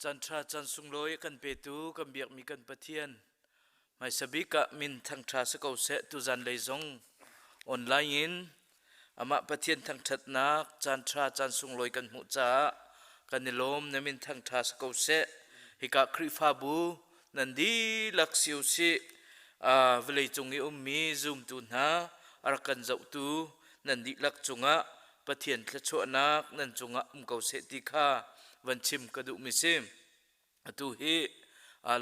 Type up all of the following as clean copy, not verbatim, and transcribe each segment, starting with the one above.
Caan ṭha caan sunglawi a kan petu kan biakmi kan Pathian hmaisa bik ah min thangṭha si ko seh. Tuzan lei zong online in amah Pathian thangṭhatnak caan ṭha caan sunglawi kan hmuh caah kan i lawm. Na min thangṭha si ko seh. Hika Khrihfabu nan dihlak si usih, vawlei cung i ummi zumtu hna a rak kan zohtu nan dihlak cungah Pathian thluachuahnak nan cungah um ko seh ti kha van chim ka duhmi si. Atu hi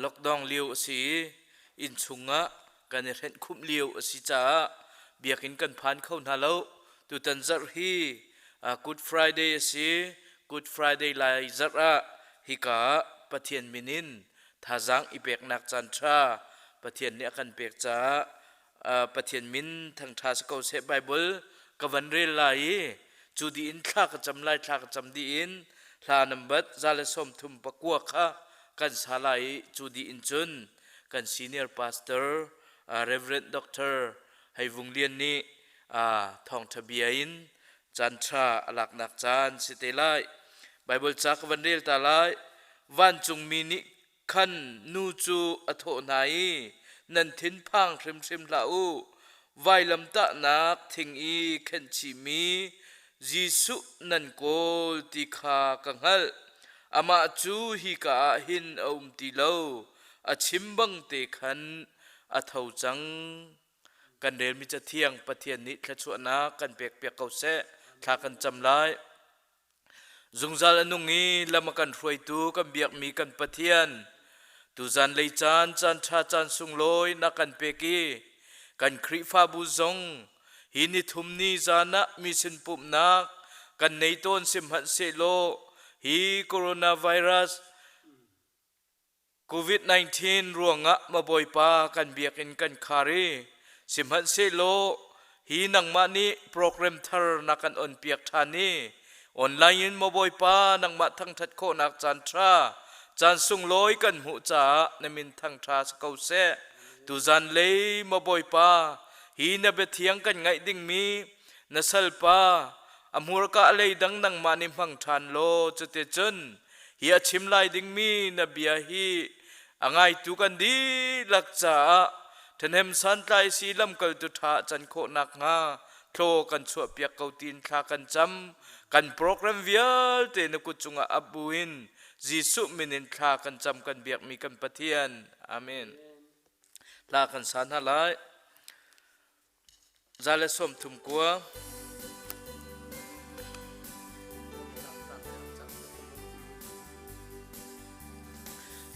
lockdown lio a si i inn chungah kan i hrenh khumh lio a si caah biakinn kan phan kho hna lo. Tutan zarh hi Good Friday a si. Good Friday lai zarh ah hika ah Pathian min in thazaang i peknak caan ṭha Pathian nih a kan pek caah Pathian min thangṭha si ko seh. Bible ka van rel lai i cu dih in thla ka cam lai. Thla ka cam dih in hla nambat 139 kha kan sa lai i cu dih in cun kan senior pastor Reverend Doctor Hei Vung Lian nih thawngṭha bia in caan ṭha a laknak caan si te lai. Bible ca ka van rel ta lai. Vancungmi nih khan nu cu a thawh hna i, "Nan thinphang hrimhrim hlah u. Vailamtahnak thing i khenhchihmi Jesuh nan kawl ti kha ka hngalh. Amah cu hika ah hin a um ti lo. A chim bangte khan a tho cang." Kan relmi Cathiang Pathian nih thluachuahnak kan pekpiak ko seh. Thla kan cam lai. Zungzal a nung i lam a kan hruaitu kan biakmi kan Pathian, tuzan lei caan caan ṭha caan sunglawi na kan pek i kan Khrihfabu zong hi nithum ni zan ah mi sin pumhnak kan nei tawn sihmanhsehlaw hi coronavirus COVID-19 ruangah ma Bawipa kan biakinn kan khar i sihmanhsehlaw hi nangmah nih program thar na kan on piak ṭhan i online in maw Bawipa nangmah thangṭhat khawhnak caan ṭha caan sunglawi kan hmuh caah na min thangṭha si ko seh. Tuzan lei maw Bawipa hi na biathiang kan ngaih dingmi na salpa a hmurka a lei dang nangmah nih hmang ṭhan law cuticun hi a chim lai dingmi na bia hi a ngaitu kan dihlak caah ṭhahnem santlai si lamkaltu ṭha can khawh nakhnga thlaw kan chuahpiak ko tiin thla kan cam. Kan program vialte na kut cungah ap buin Jesuh min in thla kan cam kan biakmi kan Pathian. Amen. Hla kan sa hna lai. 139.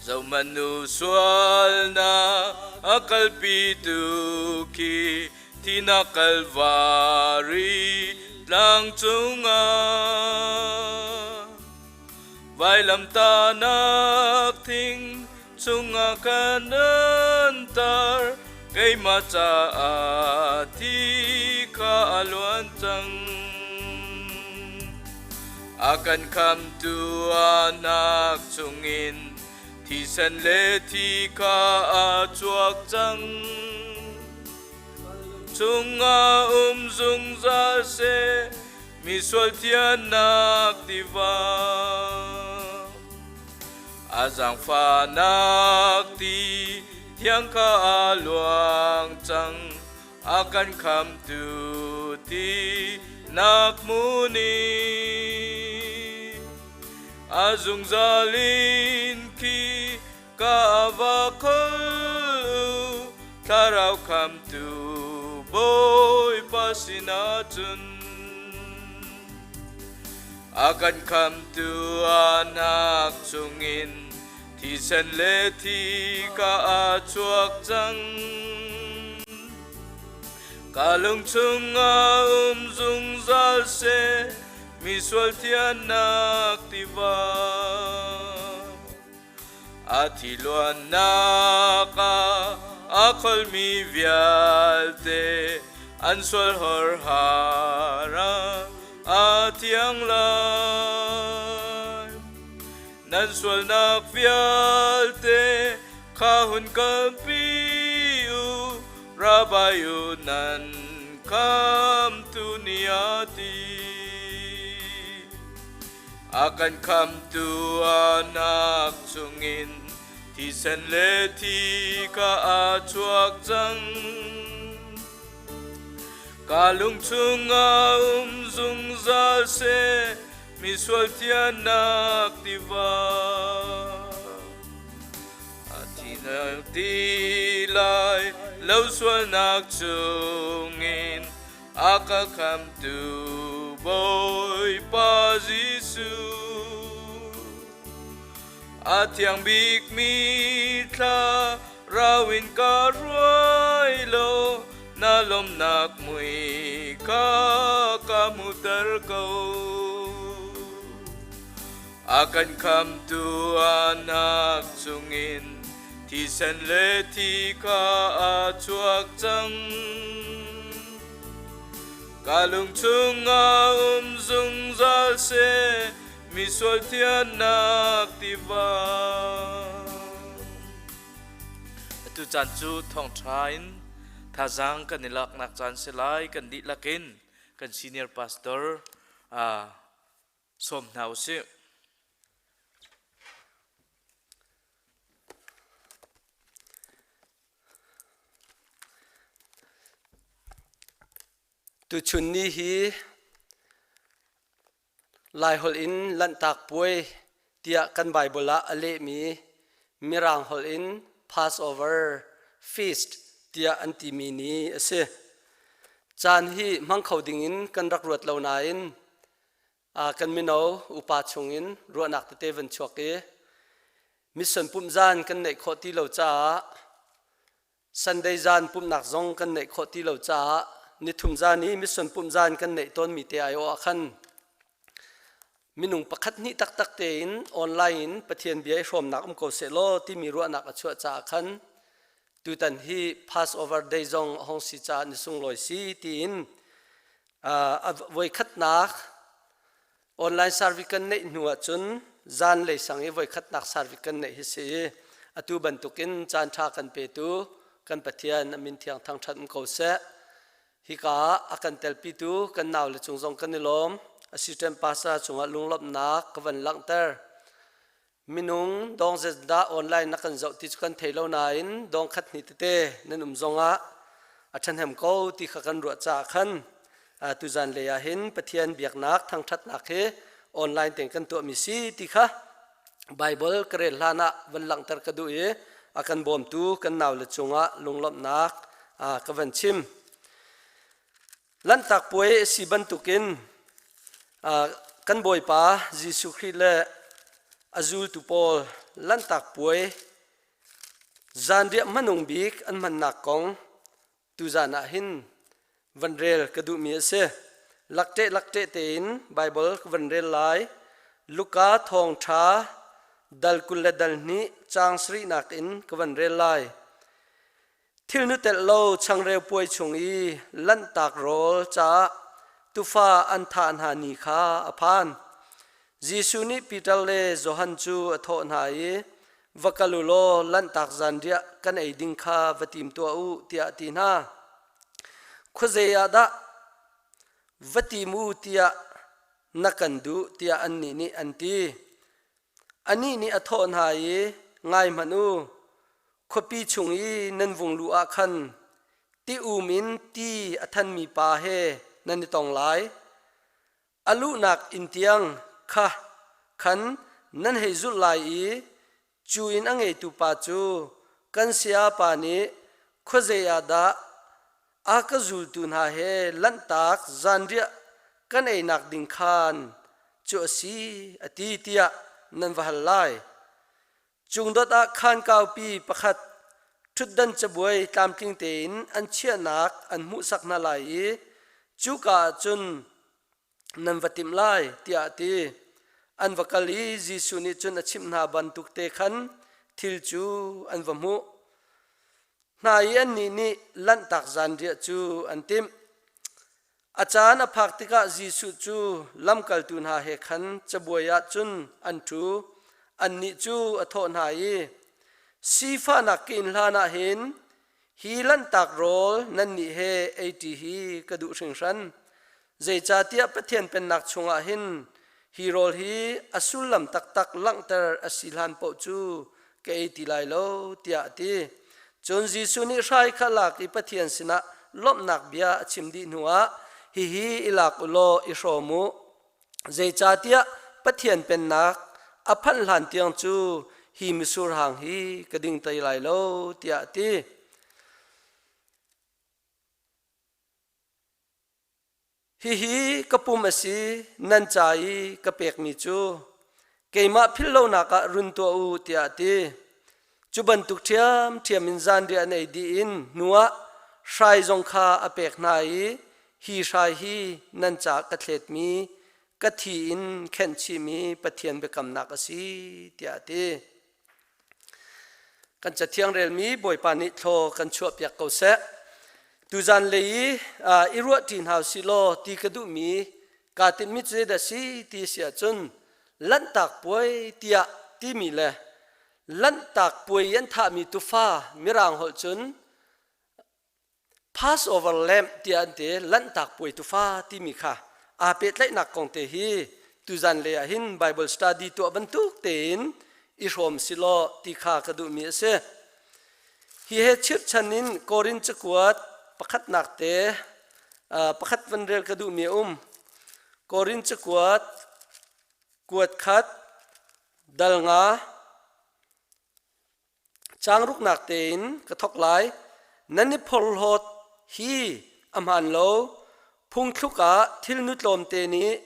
Zohmanh u, sualnak a kalpitu khi thihnak Kalvari tlang cungah vailamtahnak thing chungah kan tar, keimah caah thi kha a luan cang. A kan khamtu anak chungin thisen le thi kha a chuak cang. Chungah um zungzal seh mi sual thiannak tiva. A zaangfahnak ti thiang kha a luang cang, a kan khamtu ti nak muni. A zungzal in khi ka va khol u, thlarau khamtu Bawipa sinah cun. A kan khamtu anak chungin thisen le thi ka a chuak cang. Ka lung chungah um zungzal seh, mi sual thiannak tiva. A thi luannak ah a kholmi vialte an sual horhar a thiang lai. Nan sualnak vialte kha hun kalpi u, Rabbi u nan khamtu nih a ti. A kan khamtu anak chungin thisen le thi kha a chuak cang. Ka lung chungah um zungzal seh, misual thiannak tiva. A thi ti lai lo sualnak chungin a ka khamtu Bawipa Jesuh. A thiang bikmi thla rau in ka ruai lo na lawmnak mui kha ka hmuhter ko. A kan khamtu anak chungin thisen le thi kha a chuak cang. Ka lung chungah um zungzal seh, misual thiannak tiva. Atu caan cu thawngṭha in thazaang kan i laknak caan si lai kan dihlak in kan senior pastor sawm hna u sih. Tuchun ni hi Laiholh in Lanhtak Puai tiah kan Baibal ah a lehmi Mirang holh in Passover Feast tiah an timi ni a si. Caan hi hmang kho dingin kan rak ruat lo nain kan mino upa chungin ruahnak tete van chuak i mission pumh zan kan neih khawh ti lo caah Sunday zan pumhnak zong kan neih khawh ti lo caah nithum zan i mission pumh zan kan neih tawnmi te aiawh ah khan minung pakhat hnih taktak tein online in Pathian bia i hrawmnak um ko seh law timi ruahnak a chuah caah khan tutan hi Passover day zong a hong si caah ni sunglawi si tiin a voikhatnak Online service kan neih hnu ahcun zanlei sang i voikhatnak service kan neih hi si i atu bantukin caan ṭha kan petu kan Pathian a min thiang thangṭhat um ko seh. Hika ah a kan telpitu kan naule cung zong kan i lawm. Assistant pastor cungah lunglawmhnak ka van langhter. Minung dong dah online na kan zoh ti cu kan thei lo nain dong khat hnih tete nan um zongah a ṭhahnem ko ti kha kan ruah caah khan tuzan lei ah hin Pathian biaknak thangṭhatnak hi online tein kan tuahmi si ti kha Bible ka rel hlan ah van langhter ka duh i a kan bawmtu kan naule cungah lunglawmhnak ka van chim. Lanhtak Puai a si bantukin kan Bawipa Jesuh Khrih le a zultu pawl Lanhtak Puai zanriah hmanung bik an hmannak kong tuzan ah hin van rel ka duhmi a si. Lakṭeh lakṭeh tein Baibal ka van rel lai. Luka thawngṭha dal 22 caang sarihnak in ka van rel lai. Thilnu telh lo changreu puai chung i lanhtak rawl caah tufa an thah hna ni kha a phan. Jesuh nih Peter le Johan cu a thawh hna i, Va kal u law lanhtak zanriah kan ei ding kha va tim tuah u, tiah a ti hna. Khuazei ah dah va tim u tiah na kan duh, tiah annih nih an ti. Anih nih a thawh hna i, Ngai hmanh u, khuapi chung i nan vung luh ah khan ti-um in ti a thanmi pa he nan i tong lai. A luhnak inn tiang kha khan nan hei zulh lai i cu inn a ngeitu pa cu kan sayapa nih khuazei ah dah a ka zultu hna he lanhtak zanriah kan einak ding khaan cu a si a ti tiah nan va hal lai. Cungdot ah khaan kaupi pakhat ṭhutdan cabuai tlamtling tein an chiahnak an hmuhsak hna lai i cuka ah cun nan va timh lai tiah a ti. An va kal i Jesuh nih cun a chimh hna bantuk te khan thil cu an va hmuh. Hna i annih nih Lanhtak zanriah cu an timh. A caan a phak tikah Jesuh cu lamkaltu hna he khan cabuai ah cun an ṭhu. Annih cu a thawh hna i, Sifahnak ka in hlanah hin hi Lanhtak rawl nannih he ei ṭi hi ka duh hringhran. Zeicahtiah Pathian Pennak chungah hin Hi rawl hi a sullam taktak langhter a si hlan paoh cu ka ei ti lai lo, tiah a ti. Cun Jesuh nih hrai kha lak i Pathian sinah lawmhnak bia a chim dih hnuah, Hihi i lak u law i hrawm u. Zeicahtiah Pathian pennak a phanh hlan tiang cu hi mitsur hang hi ka ding te lai lo, tiah a ti. Hihi ka pum a si, nan ca i ka pekmi cu keimah philh lonak ah run tuah u, tiah a ti. Cu bantuk ṭhiamṭhiam in zanriah an ei dih in hnuah hrai zong kha a pek hna i, Hi hrai hi nan ca ka thletmi, ka thi in khenh chihmi Pathian biakamnak a si, tiah a ti. Kan cathiang relmi Bawipa nih thlaw kan chuahpiak ko seh. Tuzan lei i i ruahṭi hna usih law ti ka duhmi kaa tinhmi cu zeidah a si ti a si ahcun Lanhtak Puai tiah timi le Lanhtak Puai i an thahmi tufa Mirang holh cun Passover lamb tiah an ti Lanhtak Puai tufa timi kha aa pehtlaihnak kong te hi tuzan lei ah hin Bible study tuah bantuk tein i hrawm si law ti kha ka duhmi a si. Hi he chirhchan in Korin cakuat pakhatnak te pakhat van rel ka duhmi a um. Korin cakuat kuat khat dal nga Changruknak tein ka thawk lai. Nan i phorhlawt hi a hmaan lo. Phungthluk ah thilnu tlawmte nih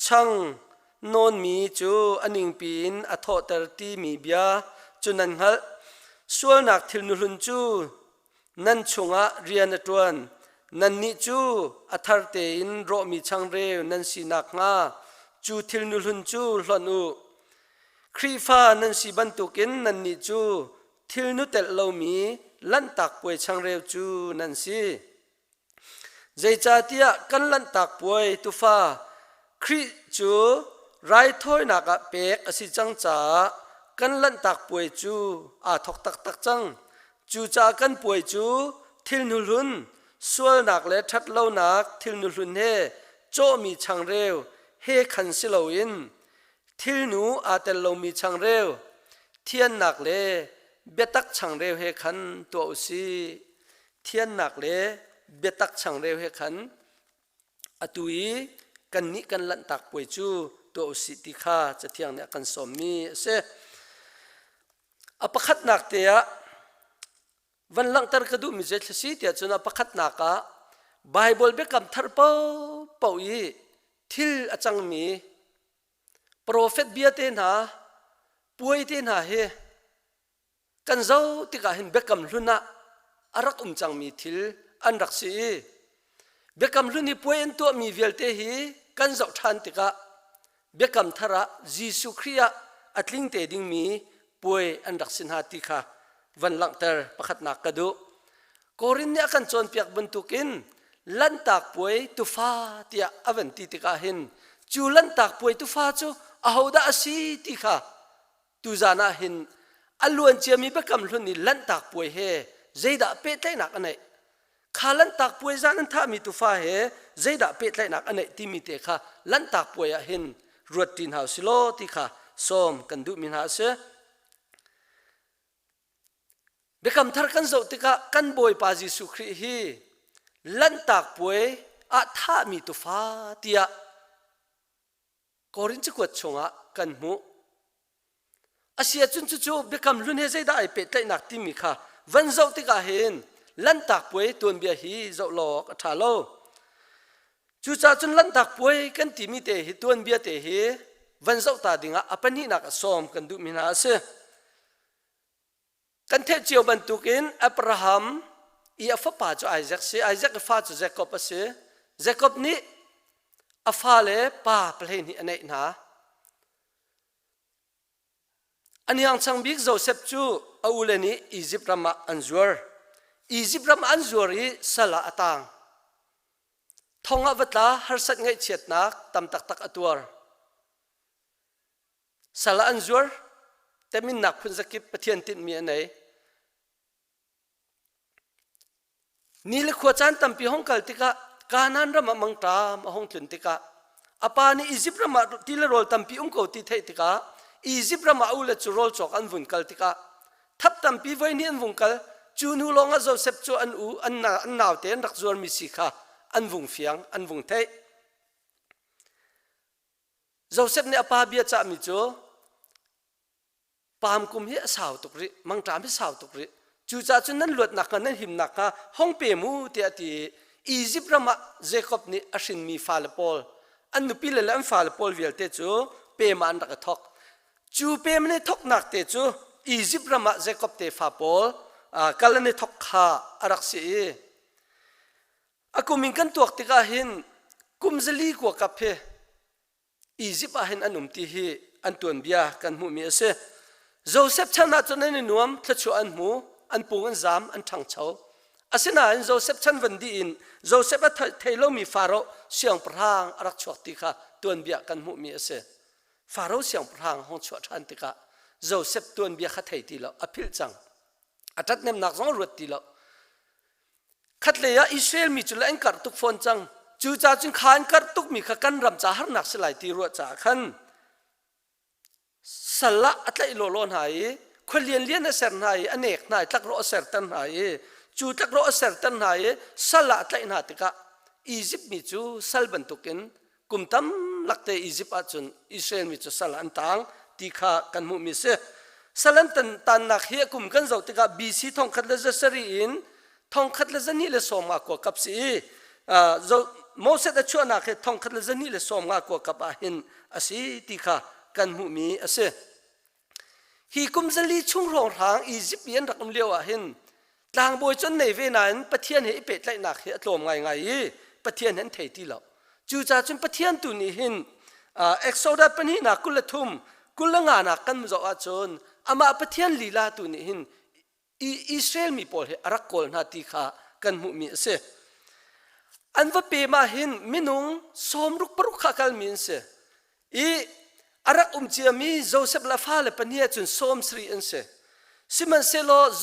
chang nawnmi cu a ningpi in a thawhter timi bia cu nan hngalh. Sualnak thilnu hlun cu nan chungah rian a ṭuan. Nannih cu a thar tein rawhmi changreu nan si nakhnga cu thilnu hlun cu hlonh u. Khrihfa nan si bantukin nannih cu thilnu telh lomi Lanhtak Puai changreu cu nan si. Zeicahtiah kan Lanhtak Puai tufa Khrih cu raithawinak ah pek a si cang caah kan Lanhtak Puai cu aa thawk taktak cang. Cucaah kan puai cu thilnu hlun, sualnak le ṭhatlonak thilnu hlun he cawhmi changreu he khan si loin thilnu aa tel lomi changreu, thiannak le biatak changreu he khan tuah u sih. Thiannak le biatak changreu he khan atu i kannih kan lanhtak puai cu tuah u sih ti kha Cathiang nih a kan sawmmi a si. A pakhatnak te ah van langhter ka duhmi zei si tiah cun a pakhatnak ah Baibal biakam thar paohpaoh i thil a cangmi profet bia te hna puai te hna hi kan zoh tikah hin biakam hlun ah a rak um cangmi thil an rak si i biakam hlun i puai an tuahmi vialte hi kan zoh ṭhan tikah biakam thar ah Jesuh Khrih ah a tling te dingmi puai an rak si hna ti kha van langhter pakhatnak ka duh. Korin nih a kan cawnpiak bantukin Lanhtak puai tufa tiah a van ti tikah hin cu Lanhtak puai tufa cu ahodah a si ti kha tuzan ah hin a luan ciami biakam hlun i Lanhtak puai he zeidah pehtlaihnak a neih kha Lanhtak puai zan an thahmi tufa he zeidah pehtlaihnak a neih timi te kha Lanhtak puai ah hin ruat ṭi hna usih law ti kha sawm kan duhmi hna a si. Biakam thar kan zoh tikah kan Bawipa Jesuh Khrih hi Lanhtak puai ah thahmi tufa tiah Korin cakuat chungah kan hmuh. Asiahcun cucu biakam hlun he zeidah ai pehtlaihnak timi kha van zoh tikah hin Lanhtak puai tuanbia hi zoh lo awk a ṭha lo. Cucaah cun Lanhtak puai kan timi te hi tuanbia te hi van zoh ta dingah a pahnihnak a sawm kan duhmi hna a si. Kan theih cio bantukin Abraham i a fapa cu Isaac si, Isaac i fa cu Jakob a si. Jakob nih a fale pa 12 a neih hna. A hniangchang bik Josef cu a ule nih Izipt ram ah an zuar. Izipt ram an zuar i sal ah a tang. Thong ah va tla harsat ngaihchiatnak tam taktak a tuar. Sal ah an zuar. Teminnak phun zakip Pathian tinhmi a nei. Ni le khua caan tampi hong kal tikah Kanaan ram ah mangṭam a hung tlun tikah A pa nih Izipt ram ah ti le rawl tampi um ko ti theih tikah Izipt ram ah a ule cu rawl cawk an vun kal tikah thap tampi voi hnih an vung kal. Cu hnu lawngah Josef cu an u an naute an rak zuarmi si kha an vung fiang, an vung theih. Josef nih a pa bia cahmi cu Paam kum hi a sau tuk rih, mangṭam hi sau tuk rih. Cucaah cun nan luatnak hnga, nan himnak hnga hong pe mu tiah a ti i Izipt ram ah Jakob nih a hrinmi fale pawl, an nupile le an fale pawl vialte cu pem ah an rak i thawk. Cu pem an i thawknak te cu Izipt ram ah Jakob tefa pawl kal an i thawk kha a rak si i a kum in kan tuak tikah hin kum zali kuakap hi Izipt ah hin an um ti hi an tuanbia kan hmuhmi a si. Josef chan ah cun an i nuam, thluachuah an hmu, an pung an zaam, an ṭhangcho. Asinain Josef chan van dih in Josef a thei lomi Faro siangpahrang a rak chuak ti kha tuanbia kan hmuhmi a si. Faro siangpahrang hong chuah ṭhan tikah Josef tuanbia kha thei ti lo, a philh cang. A ṭathnemnak zong a ruat ti lo. Khatlei ah Israel mi cu le an karh tuk fawn cang. Cucaah cun kha an karh tukmi kha kan ram ca harnak si lai ti ruah caah khan sal ah a tlaih lawlaw hna i khua lianlian a ser hna i a nek hna i tlakrawh a serter hna i cu tlakrawh a serter hna i sal ah a tlaih hna tikah Izipt mi cu sal bantukin kum tam lakte Izipt ahcun Israel mi cu sal an tang ti kha kan hmuhmi si. Sal an tannak hi a kum kan zoh tikah BC 1700 in 1250 kuakap si i Moses a chuahnak hi 1250 kuakap ah hin a si ti kha kan hmuhmi a si. Hi kum zali chung hrawnghrang Izipt i an rak um lio ah hin tlangbawi cu an nei ve nain Pathian he i pehtlaihnak hi a tlawm ngaingai i Pathian he an thei ti lo. Cucaah cun Pathian tu nih hin Exodus pahnihnak 23 25 nak kan zoh ahcun amah Pathian lila tu nih hin Israel mi pawl hi a rak kawl hna ti kha kan hmuhmi a si. An va pem ah hin minung sawmruk paruk kha kalmi an si. I a rak um ciami Joseph le fale pahnih ahcun sawm sarih an si. Sihmanhsehlaw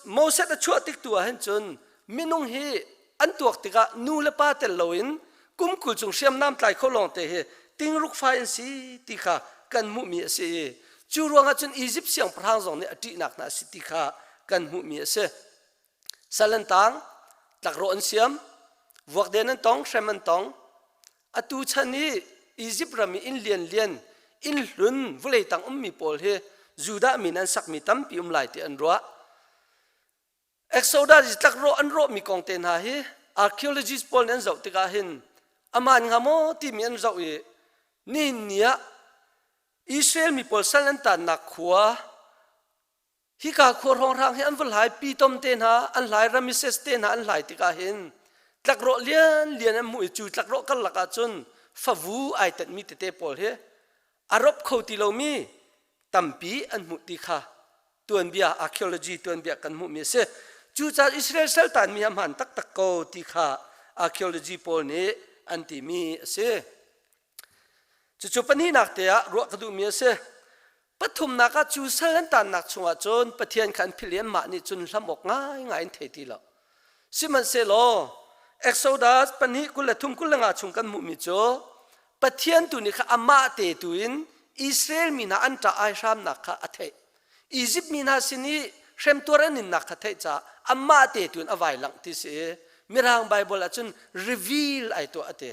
Moses a chuah tik tu ah hin cun minung hi an tuak tikah nu le pa tel loin kum 20 chung hriamnam tlai kho lawng te hi tingruk fai an si ti kha kan hmuhmi a si i cu ruangah cun Izipt siangpahrang zong nih a ṭihnak hna a si ti kha kan hmuhmi a si. Sal an tang, tlakrawh an siam, vuakden an tong, hrem an tong. Atu chan i Izipt ram i inn lianlian, inn hlun vawlei tang ummi pawl hi Judah min an sakmi tampi um lai ti an ruah. Exodus i tlakrawh an rawhmi kong te hna hi archaeologists pawl nih an zoh tikah hin aman hnga maw timi an zoh i nihin ni ah Israel mi pawl sal an tannak khua hika khua hrawnghrang hi an va hlai Pitom te hna an hlai Ramesses te hna an hlai tikah hin tlakrawh lian lian an hmuh i cu tlakrawh karlak ah cun favu ai tenhmi tete pawl hi a rop kho ti lomi tampi an hmuh ti kha tuanbia archaeology tuanbia kan hmuhmi a si. Cucaah Israel sal tanmi a hmaan taktak ko ti kha archaeology pawl nih an timi a si. Cucu pahnihnak te ah ruah ka duhmi a si. Pathumnak ah cu sal an tannak chungah cun Pathian kha an philh i anmah nih cun hlam awk ngaingai an thei ti lo. Sihmanhsehlaw Exodus pahnih 23 25 chung kan hmuhmi cu Pathian tu nih kha amah te tu in Israel mi hna an ṭah ai hramnak kha a theih. Izipt mi hna sin i hremtuar an innak kha theih caah amah te tu in a vai langh ti si i Mirang Baibal ah cun reveal ai tuah a ti.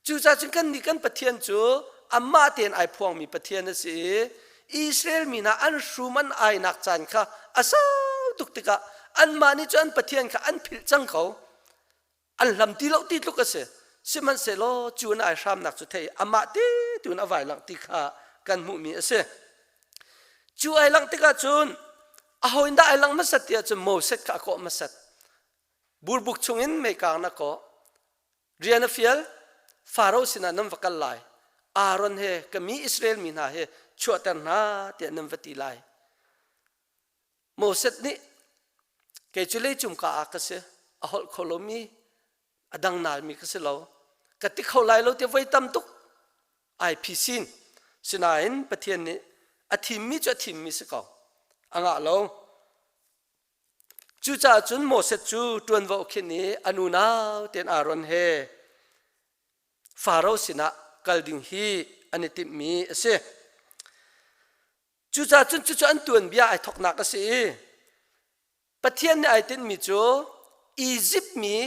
Cucaah cun kannih kan Pathian cu amah tein ai phuangmi Pathian a si i Israel mi hna an hrum an ainak caan kha a sau tuk tikah anmah nih cun an Pathian kha an philh cang ko. An hlam ti lo ti tluk a si. Sihmanhsehlaw cu an ai hramnak cu thei amah te tu in a vai langh ti kha kan hmuhmi a si. Cu ai langh tikah cun aho in dah ai langh hmasat ti ahcun Moses kha a kawh hmasat. Burbuk chungin meikang na kawh. Rian a fial, Faro sinah nan va kal lai. Aaron he ka mi Israel mi hna he chuahter hna tiah nan va ti lai. Moses nih kei cu leicung ka ah ka si, a holh kho lomi, a dang nalmi ka si lo. Ka ti kho lai lo tiah voi tam tuk ai phisin. Sinain Pathian nih a thimmi cu a thimmi si ko. A ngah lo. Cucaah cun Moses cu ṭuanvo a khinh i an unau tein Aaron he Faro sinah kal ding hi an i timhmi a si. Cucaah cun cucu an tuanbia ai thawknak a si i Pathian nih ai tinhmi cu Izipt mi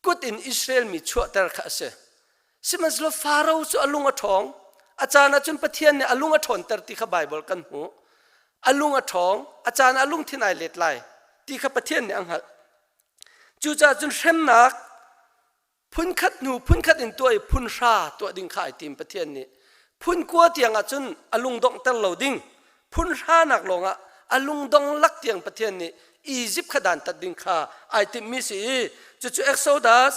kut in Israel mi chuahter kha a si. Sihmanhsehlaw Faro cu a lung a ṭhawng. A caan ah cun Pathian nih a lung a ṭhawnter ti kha Baibal kan hmuh. A lung a ṭhawng, a caan ah a lungthin ai let lai ti kha Pathian nih a hngalh. Cucaah cun hremnak phunkhat hnu phunkhat in tuah i phun hra tuah ding kha ai tim Pathian nih. Phun kua tiang ah cun a lung donghter lo ding. Phun hranak lawngah a lungdong lak tiang Pathian nih Egypt kha dantat ding kha ai timhmi si i cucu Exodus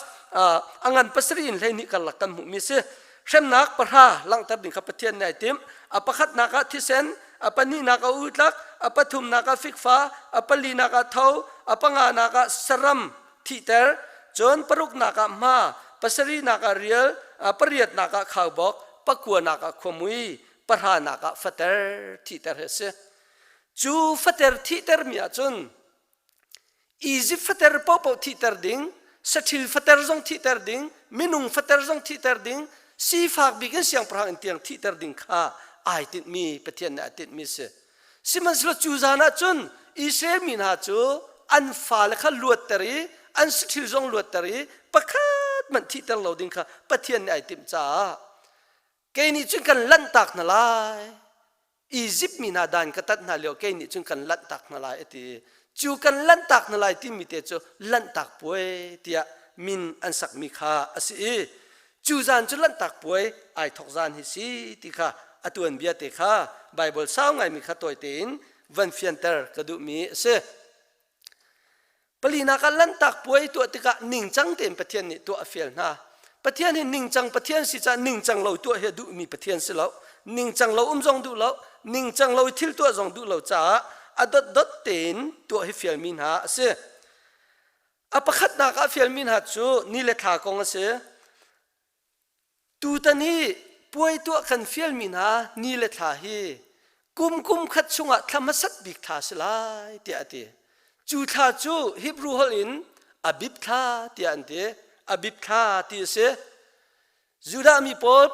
a ngan pasarih in 12 karlak kan hmuhmi si. Hremnak pahra langhter ding kha Pathian nih ai timh. A pakhatnak ah thisen, a pahnihnak ah utlak, a pathumnak ah fikfa, a palinak ah tho, a panganak ah saram thihter, cun paruknak ah hma, pasarihnak ah rial, pariatnak ah khaubawk, pakuanak ah khuamui, pahranak ah fater thihter hi a si. Cu fater thihtermi ahcun Egypt fater paohpaoh thihter ding, saṭhil fater zong thihter ding, minung fater zong thihter ding, sifak bik in siangpahrang in tiang thihter ding kha ai tinhmi Pathian nih a tinhmi a si. Sihmanhsehlaw cu zan ah cun Israel mi hna cu an fale kha luatter i an saṭhil zong luatter i pakhat hmanh thihter lo ding kha Pathian nih ai timh caah kei nih cun kan lanhtak hna lai Izipt mi hna dan ka tat hna lio kei nih cun kan lanhtak hna lai a ti cu kan lanhtak hna lai timi te cu lanhtak puai tiah min an sakmi kha a si i cu zan cu lanhtak puai ai thok zan hi si ti kha a tuanbia te kha Bible sau ngaimi kha tawi tein van fianter ka duhmi a si. Palinak ah lanhtak puai tuah tikah ningcang tein Pathian nih tuah a fial hna. Pathian hi ningcang Pathian si caah ningcang lo tuah hi a duhmi Pathian si lo. Ningcang lo um zong duh lo, ningcang lo i thil tuah zong duh lo caah a dotdot tein tuah hi fialmi hna a si. A pakhatnak ah fialmi hna cu ni le thla kong a si. Tutan hi puai tuah kan fialmi hna ni le thla hi kum kum khat chungah thla hmasat bik thla si lai tiah a ti. Cu thla cu Hebrew holh in Abib thla tiah an ti. Abib thla ti a si. Judah mi pawl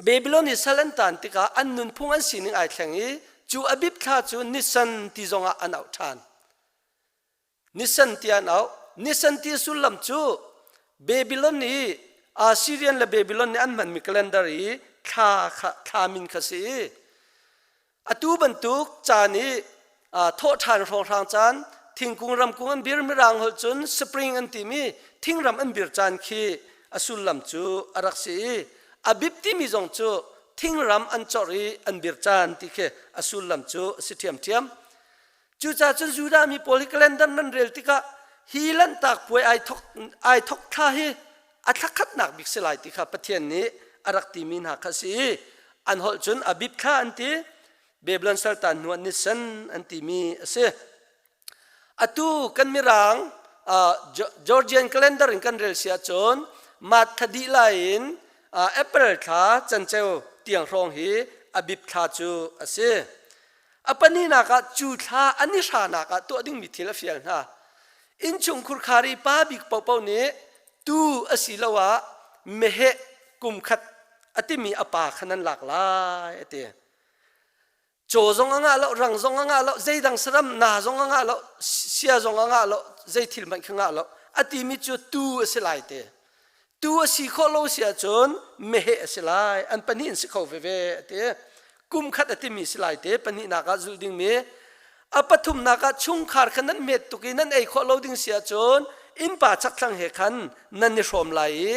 Babylon i sal an taan tikah an nunphung an sining ai thleng i cu Abib thla cu Nisan ti zongah an auh ṭhan. Nisan ti an auh. Nisan ti sullam cu Babylon i Assyrian le Babylon nih an hmanmi calendar i thla kha thla min kha si i atu bantuk caan i thawhṭhan hrawnghrang caan thingkung ramkung an bir mirang holh cun spring an timi thingram an bir caan khi a sullam cu a rak si i abib timi zong cu thingram an corh i an bir caan ti khi a sullam cu a si ṭhiamṭhiam. Cucaah cun Judah mi pawl hi calendar nan rel tikah hi lanhtak puai ai thok ai thok thla hi a thla khatnak bik si lai ti kha Pathian nih a rak timi hna kha si i an holh cun Abib thla an ti Babylon saltan hnu ah Nisan an timi a si. Atu kan mirang Georgian calendar in kan rel si ahcun March thla dih lai in April thla canceo tiang hrawng hi Abib thla cu a si. A pahnihnak ah cu thla an i hranak ah tuah dingmi thil a fial hna. Innchung khurkhar i pa bik paohpaoh nih tuu asiloah meheh kum khat a timi a pa kha nan lak lai a ti. Caw zong a ngah lo, rang zong a ngah lo, zeidang saram na zong a ngah lo, sia zong a ngah lo, zei thil hmanh kha ngah lo. A timi cu tuu a si lai te. Tu a si khawh lo si ahcun meheh a si lai an pahnih in si kho veve a ti kum khat a timi si lai te pahnihnak ah zulh dingmi a pathumnak ah chungkhar kha nan hmet tuk i nan ei khawh lo ding si ahcun innpa chakthlang he khan nan i hrawm lai i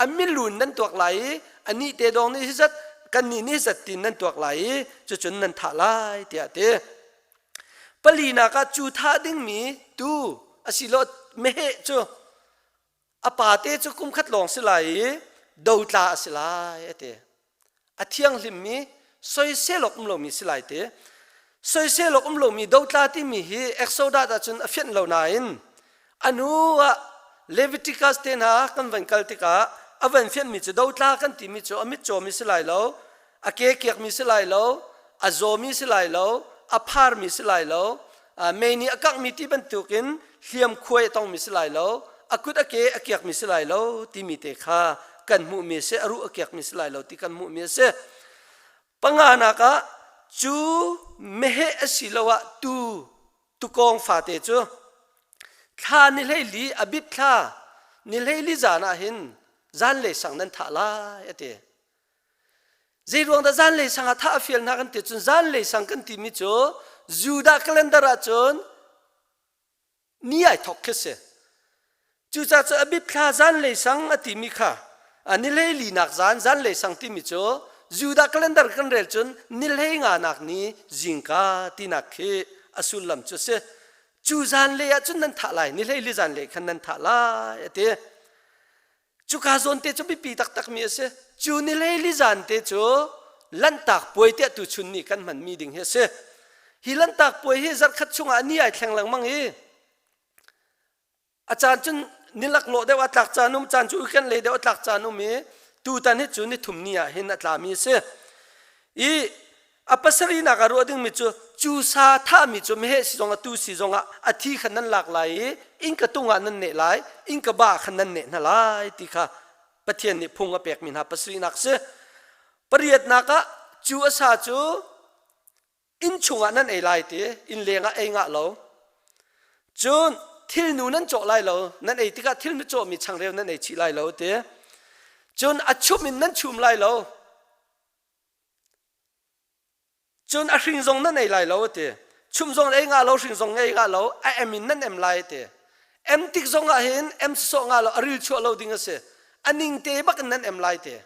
a milun nan tuak lai i anih te dong nih hi zat kannih nih zat tin nan tuak lai i cucun nan thah lai tiah ti palinak ah cu thah dingmi tu asilo meheh cu A pate cu kum khat lawng si lai i dotla a si lai a ti. A thianghlimmi soisel awk um lomi si lai ti. Soisel awk um lomi dotla timi hi Exodus ahcun a fianh lo nain a hnu ah Leviticus te hna kan van kal tikah a van fianhmi cu dotla kan timi cu a mitcawmi si lai lo, a ke kiakmi si lai lo, a zawmi si lai lo, a pharmi si lai lo, mei nih a kanghmi ti bantukin hliam khuai a tongmi si lai lo, a kut a ke a kiakmi si lai lo timi te kha kan hmuhmi a si. A ruh a kiakmi si lai lo ti kan hmuhmi a si. Panganak ah cu meheh asiloah tuu tukawng fate cu thla ni hleili Abib thla ni hleili zan ah hin zanlei sang nan thah lai a ti. Zeiruang dah zanlei sang ah thah a fial hna kan ti cun zanlei sang kan timi cu Judah calendar ah cun ni ai thok khi si. Cucaah cu Abib thla zanlei sang a timi kha ni hleili nak zan zanlei sang timi cu Judah calendar kan rel cun ni hlei nga nak ni zingka tinak khi a sullam cu si. Cu zanlei ah cun nan thah lai ni hleili zanlei khan nan thah lai a ti. Cuka zawn te cu biapi taktakmi a si. Cu ni hleili zan te cu Lanhtak puai tiah tuchun ni kan hmanmi ding hi a si. Hi Lanhtak puai hi zarhkhat chungah ni ai thleng lengmang i a caan cun ni laklawh deuh a tlak caan um caan cu weekend lei deuh a tlak caan um i tutan hi cu ni thum ni ah hin a tlami a si. I A pasarihnak ah ruah dingmi cu cu sa thahmi cu meheh si zongah tuu si zongah a thi kha nan lak lai i innka tung ah nan neh lai, innka ba kha nan neh hna lai ti kha Pathian nih phung a pekmi hna pasarihnak si. Pariatnak ah cu a sa cu inn chungah nan ei lai ti, inn lengah ei ngah lo. Cun thilnu nan cawh lai lo, nan ei tikah thilnu cawhmi changreu nan ei chih lai lo ti. Cun a chum in nan chum lai lo. Cun a hring zong nan ei lai lo a ti. Chum zong ei nga lo, hring zong ei nga lo, a em in nan em lai a ti. Em tik zong ah hin em sawh nga lo, a ril chuah lo ding a si. A ning te bak in nan em lai ti.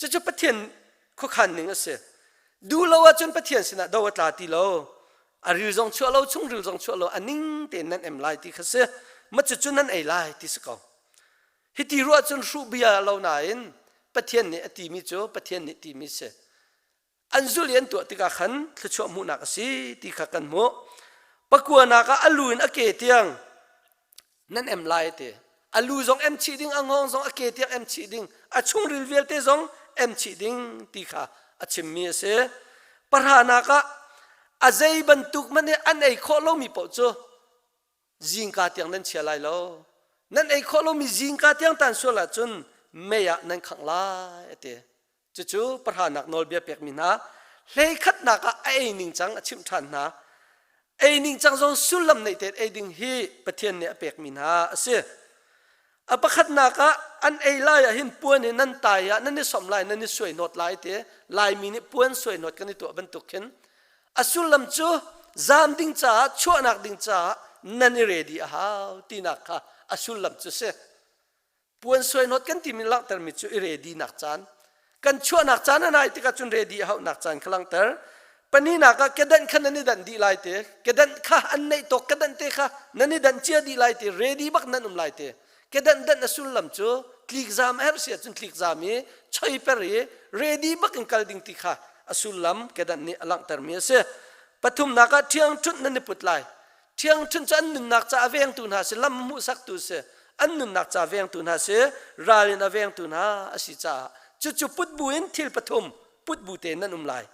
Cucu Pathian khuakhan ning a si. Duh lo ahcun Pathian sinah do a tla ti lo. A ril zong chuah lo, chungril zong chuah lo, a ning tein nan em lai ti kha si. Ma cucu nan ei lai ti si ko. Hiti ruah cun hruh bia lo nain Pathian nih a timi cu Pathian nih timi si. An zulh i an tuah tikah khan thluachuah hmuhnak a si ti kha kan hmuh. Pakuanak ah a lu in a ke tiang nan em lai ti. A lu zong em chih ding, a ngawng zong a ke tiang em chih ding, a chungril vialte zong em chih ding ti kha a chimmi a si. Pahranak ah a zei bantuk hmanh hi an ei khawh lomi paoh cu zingka tiang nan chia lai lo nan ei khawh lomi zingka tiang tan sual ahcun mei ah nan khangh lai a ti cucu pahranak nawlbia pekmi hna hleikhatnak ah a ei ningcang a chimh ṭhan hna ei ningcang zong sullam neih tein ei ding hi Pathian nih a pekmi hna a si a pakhatnak ah an ei lai ah hin puan hi nan tai ah nan i som lai nan i suai nawt lai ti laimi nih puan suai nawt kan i tuah bantuk khin A sullam cu zaam ding caah chuahnak ding caah nan i ready a hau tinak kha a sullam cu si. Puan suaihnawt kan timi langhtermi cu i ready nak caan. Kan chuahnak caan a nai tikah cun ready a hauhnak caan kha langhter. Pahnihnak ah kedanh kha nan i danh dih lai te. Kedanh kha an neih tawk kedanh te kha nan i danh cia dih lai te. Ready bak nan um lai te. Kedanh danh a sullam cu tlikzam a herh si ahcun tlikzam i choi per i ready bak in kal ding ti kha a sullam kedanh nih a langhtermi a si. Pathumnak ah ṭhiangṭhunh nan i put lai. Ṭhiangṭhunh cu an nunnak ca a vengtu hna si, lam hmuhsaktu si, an nunnak ca vengtu hna si, ral in a vengtu hna a si caah cucu put bu in thil pathum put bu tein nan um lai.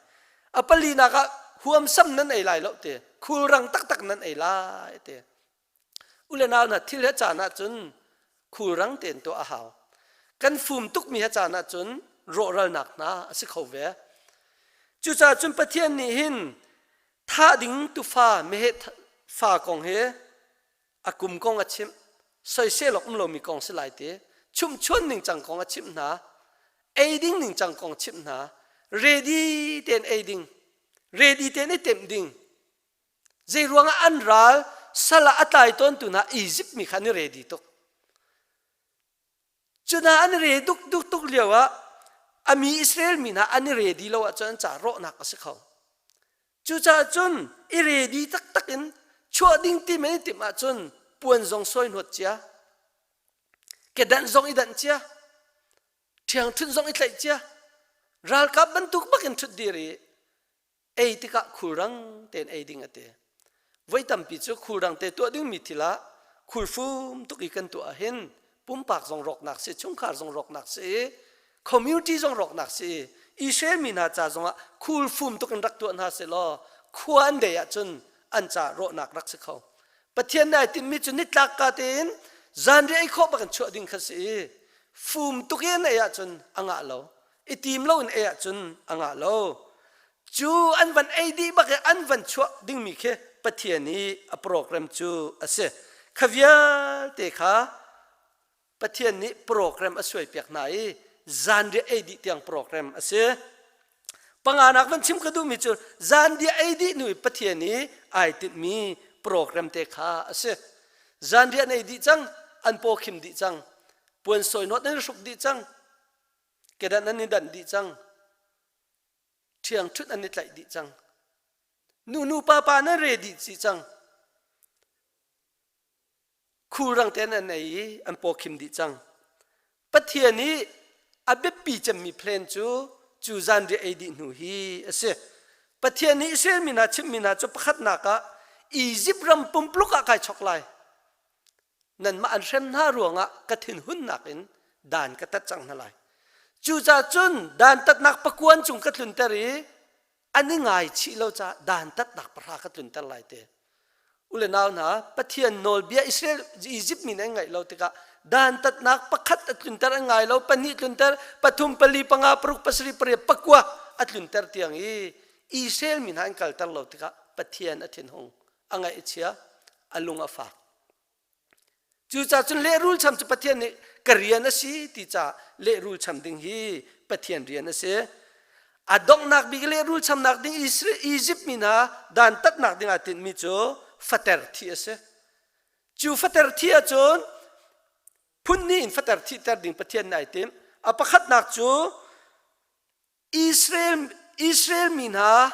A palinak ah huamsam nan ei lai lo ti, khulrang taktak nan ei lai ti. U le nau hna thil he caan ahcun khulrang tein tuah a hau. Kan fum tukmi he caan ahcun rawhralnak hna a si kho ve. Cucaah cun Pathian nih hin thah ding tufa meheh fa kong hi a kum kong a chimh soisel awk um lomi kong si lai ti chumhchuan ningcang kong a chimh hna ei ding ningcang kong chimh hna ready tein ei ding ready tein i temh ding Zeiruangah an ral sal ah a tlai tawntu hna Izipt mi kha an i ready tuk. Cu hna an i re duk duk tuk lio ah a mi Israel mi hna an i ready lo ahcun an ca rawhnak a si kho. Cucaah cun i ready taktak in chuah ding ti men i timh ahcun puan zong sawi hnawt cia, kedanh zong i danh cia, ṭhiangṭhunh zong i tlaih cia, ralkap bantuk bak in ṭhut dir i ei tikah khulrang tein ei ding a ti. Voi tampi cu khulrang te tuah dingmi thil ah khulfum tuk i kan tuah ahhin pumpak zong rawknak si, chungkhar zong rawknak si, community zong rawknak si. Israel mi hna ca zongah khulfum tuk in rak tuah hna selaw khua an dei ahcun an ca rawhnak rak si kho. Pathian nih ai timhmi cu nitlak ka tein zanriah ei khawh bak in chuah ding kha si i. Fum tuk in ei ahcun a ngah lo. I tim lo in ei ahcun a ngah lo. Cu an van ei dih bak i an van chuah dingmi khi Pathian i a program cu a si. Kha vialte kha Pathian nih program a suaipiak hna i zanriah ei dih tiang program a si. Panganak van chim ka duhmi cu zanriah ei dih hnu i Pathian i ai tinhmi program te kha a si. Zanriah an ei dih cang, an paw khim dih cang, puan sawinawt an i hruk dih cang, kedan an i danh dih cang, ṭhiangṭhunh an i tlaih dih cang, nu pa pa nan re dih dih cang. Khulrang tein an ei i an pawkhim dih cang. Pathian i a biapi cemmi plan cu cu zanriah ei dih hnu hi a si. Pathian nih Israel mi hna chimhmi hna cu pakhatnak ah Izipt ram pumpluk ah kai chok lai. Nanmah an hrem hna ruangah ka thinhunnak in dan ka tat cang hna lai. Cucaah cun dantatnak pakuan cung ka tlunter i an i ngaichih lo caah dantatnak pahra ka tlunter lai te. U le nau hna, Pathian nawlbia Israel Egypt mi nih an ngaih lo tikah dantatnak pakhat a tlunter an ngai lo, pahnih tlunter, pathum, pali, panga, paruk, pasarih, pariat, pakua a tlunter tiang i Israel mi hna an kalter lo tikah Pathian a thinhung, a ngaih a chia, a lung a fak. Cucaah cun lehrul cham cu Pathian nih ka rian a si ti caah lehrul cham ding hi Pathian rian a si. A donghnak bik lehrul chamnak ding Egypt mi hna dantatnak ding aa tinhmi cu fater thi a si. Cu fater thi ahcun phun hnih in fater thihter ding Pathian nih ai timh. A pakhatnak cu Israel, Israel mi hna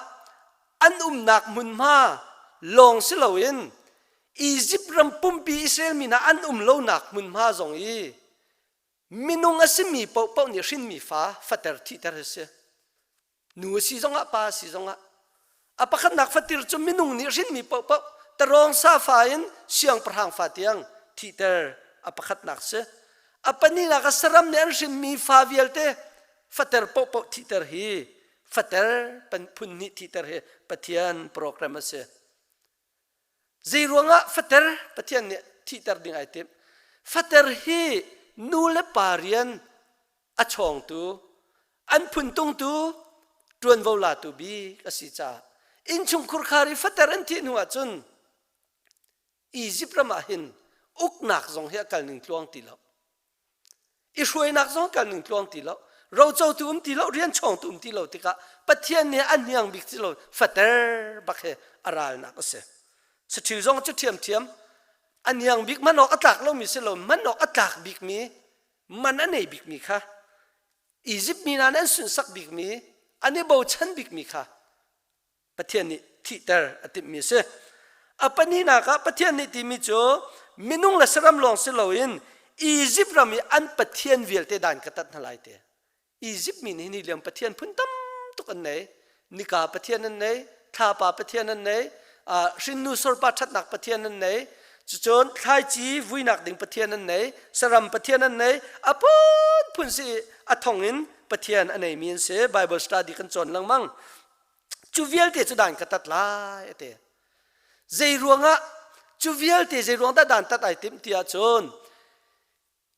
an umnak hmunhma lawng si loin Izipt ram pumpi Israel mi hna an um lonak hmunhma zong i minung a simi paohpaoh nih hrinmi fa fater thihter a si. Nu a si zongah pa a si zongah a pakhatnak fatir cu minung nih hrinmi paohpaoh tarawng sa fa in siangpahrang fa tiang thihter a pakhatnak si. A pahnihnak ah saram nih an hrinmi fa vialte fater paohpaoh thihter hi fater phun hnih thihter hi Pathian program a si. Zei ruangah fater Pathian nih thihter ding ai timh? Fater hi nu le pa rian a chawngtu, an phuntungtu, ṭuanvo latu bik a si caah innchungkhur khar i fater an thih hnu ahcun Egypt ram ah hin uknak zong hi a kal ning tluang ti lo. I hruainak zong kal ning tluang ti lo. Rocotu um ti lo, rian chawngtu um ti lo tikah Pathian nih a hniang bik si lo fater bak he a ralnak a si. Saṭhil zong cu ṭhiamṭhiam a hniang bik man awk a tlak lomi si lo, man awk a tlak bikmi, man a nei bikmi kha Egypt mi hna nih an sunhsak bikmi, an i bochan bikmi kha Pathian nih thihter a timhmi a si. A pahnihnak ah Pathian nih timi cu minung le saram lawng si loin Egypt ram i an pathian vialte dan ka tat hna lai te. Egypt mi nih ni liam pathian phun tam tuk an nei. Nika pathian an nei, thlapa pathian an nei, hrinnu sorpa ṭhatnak pathian an nei, cucun thlaici vuinak ding pathian an nei, saram pathian an nei, a phunphun si a thong in pathian a neimi an si. Bible study kan cawn lengmang. Cu vialte cu dan ka tat lai a ti. Zei ruangah cu vialte zei ruang dah dan tat ai timh ti ahcun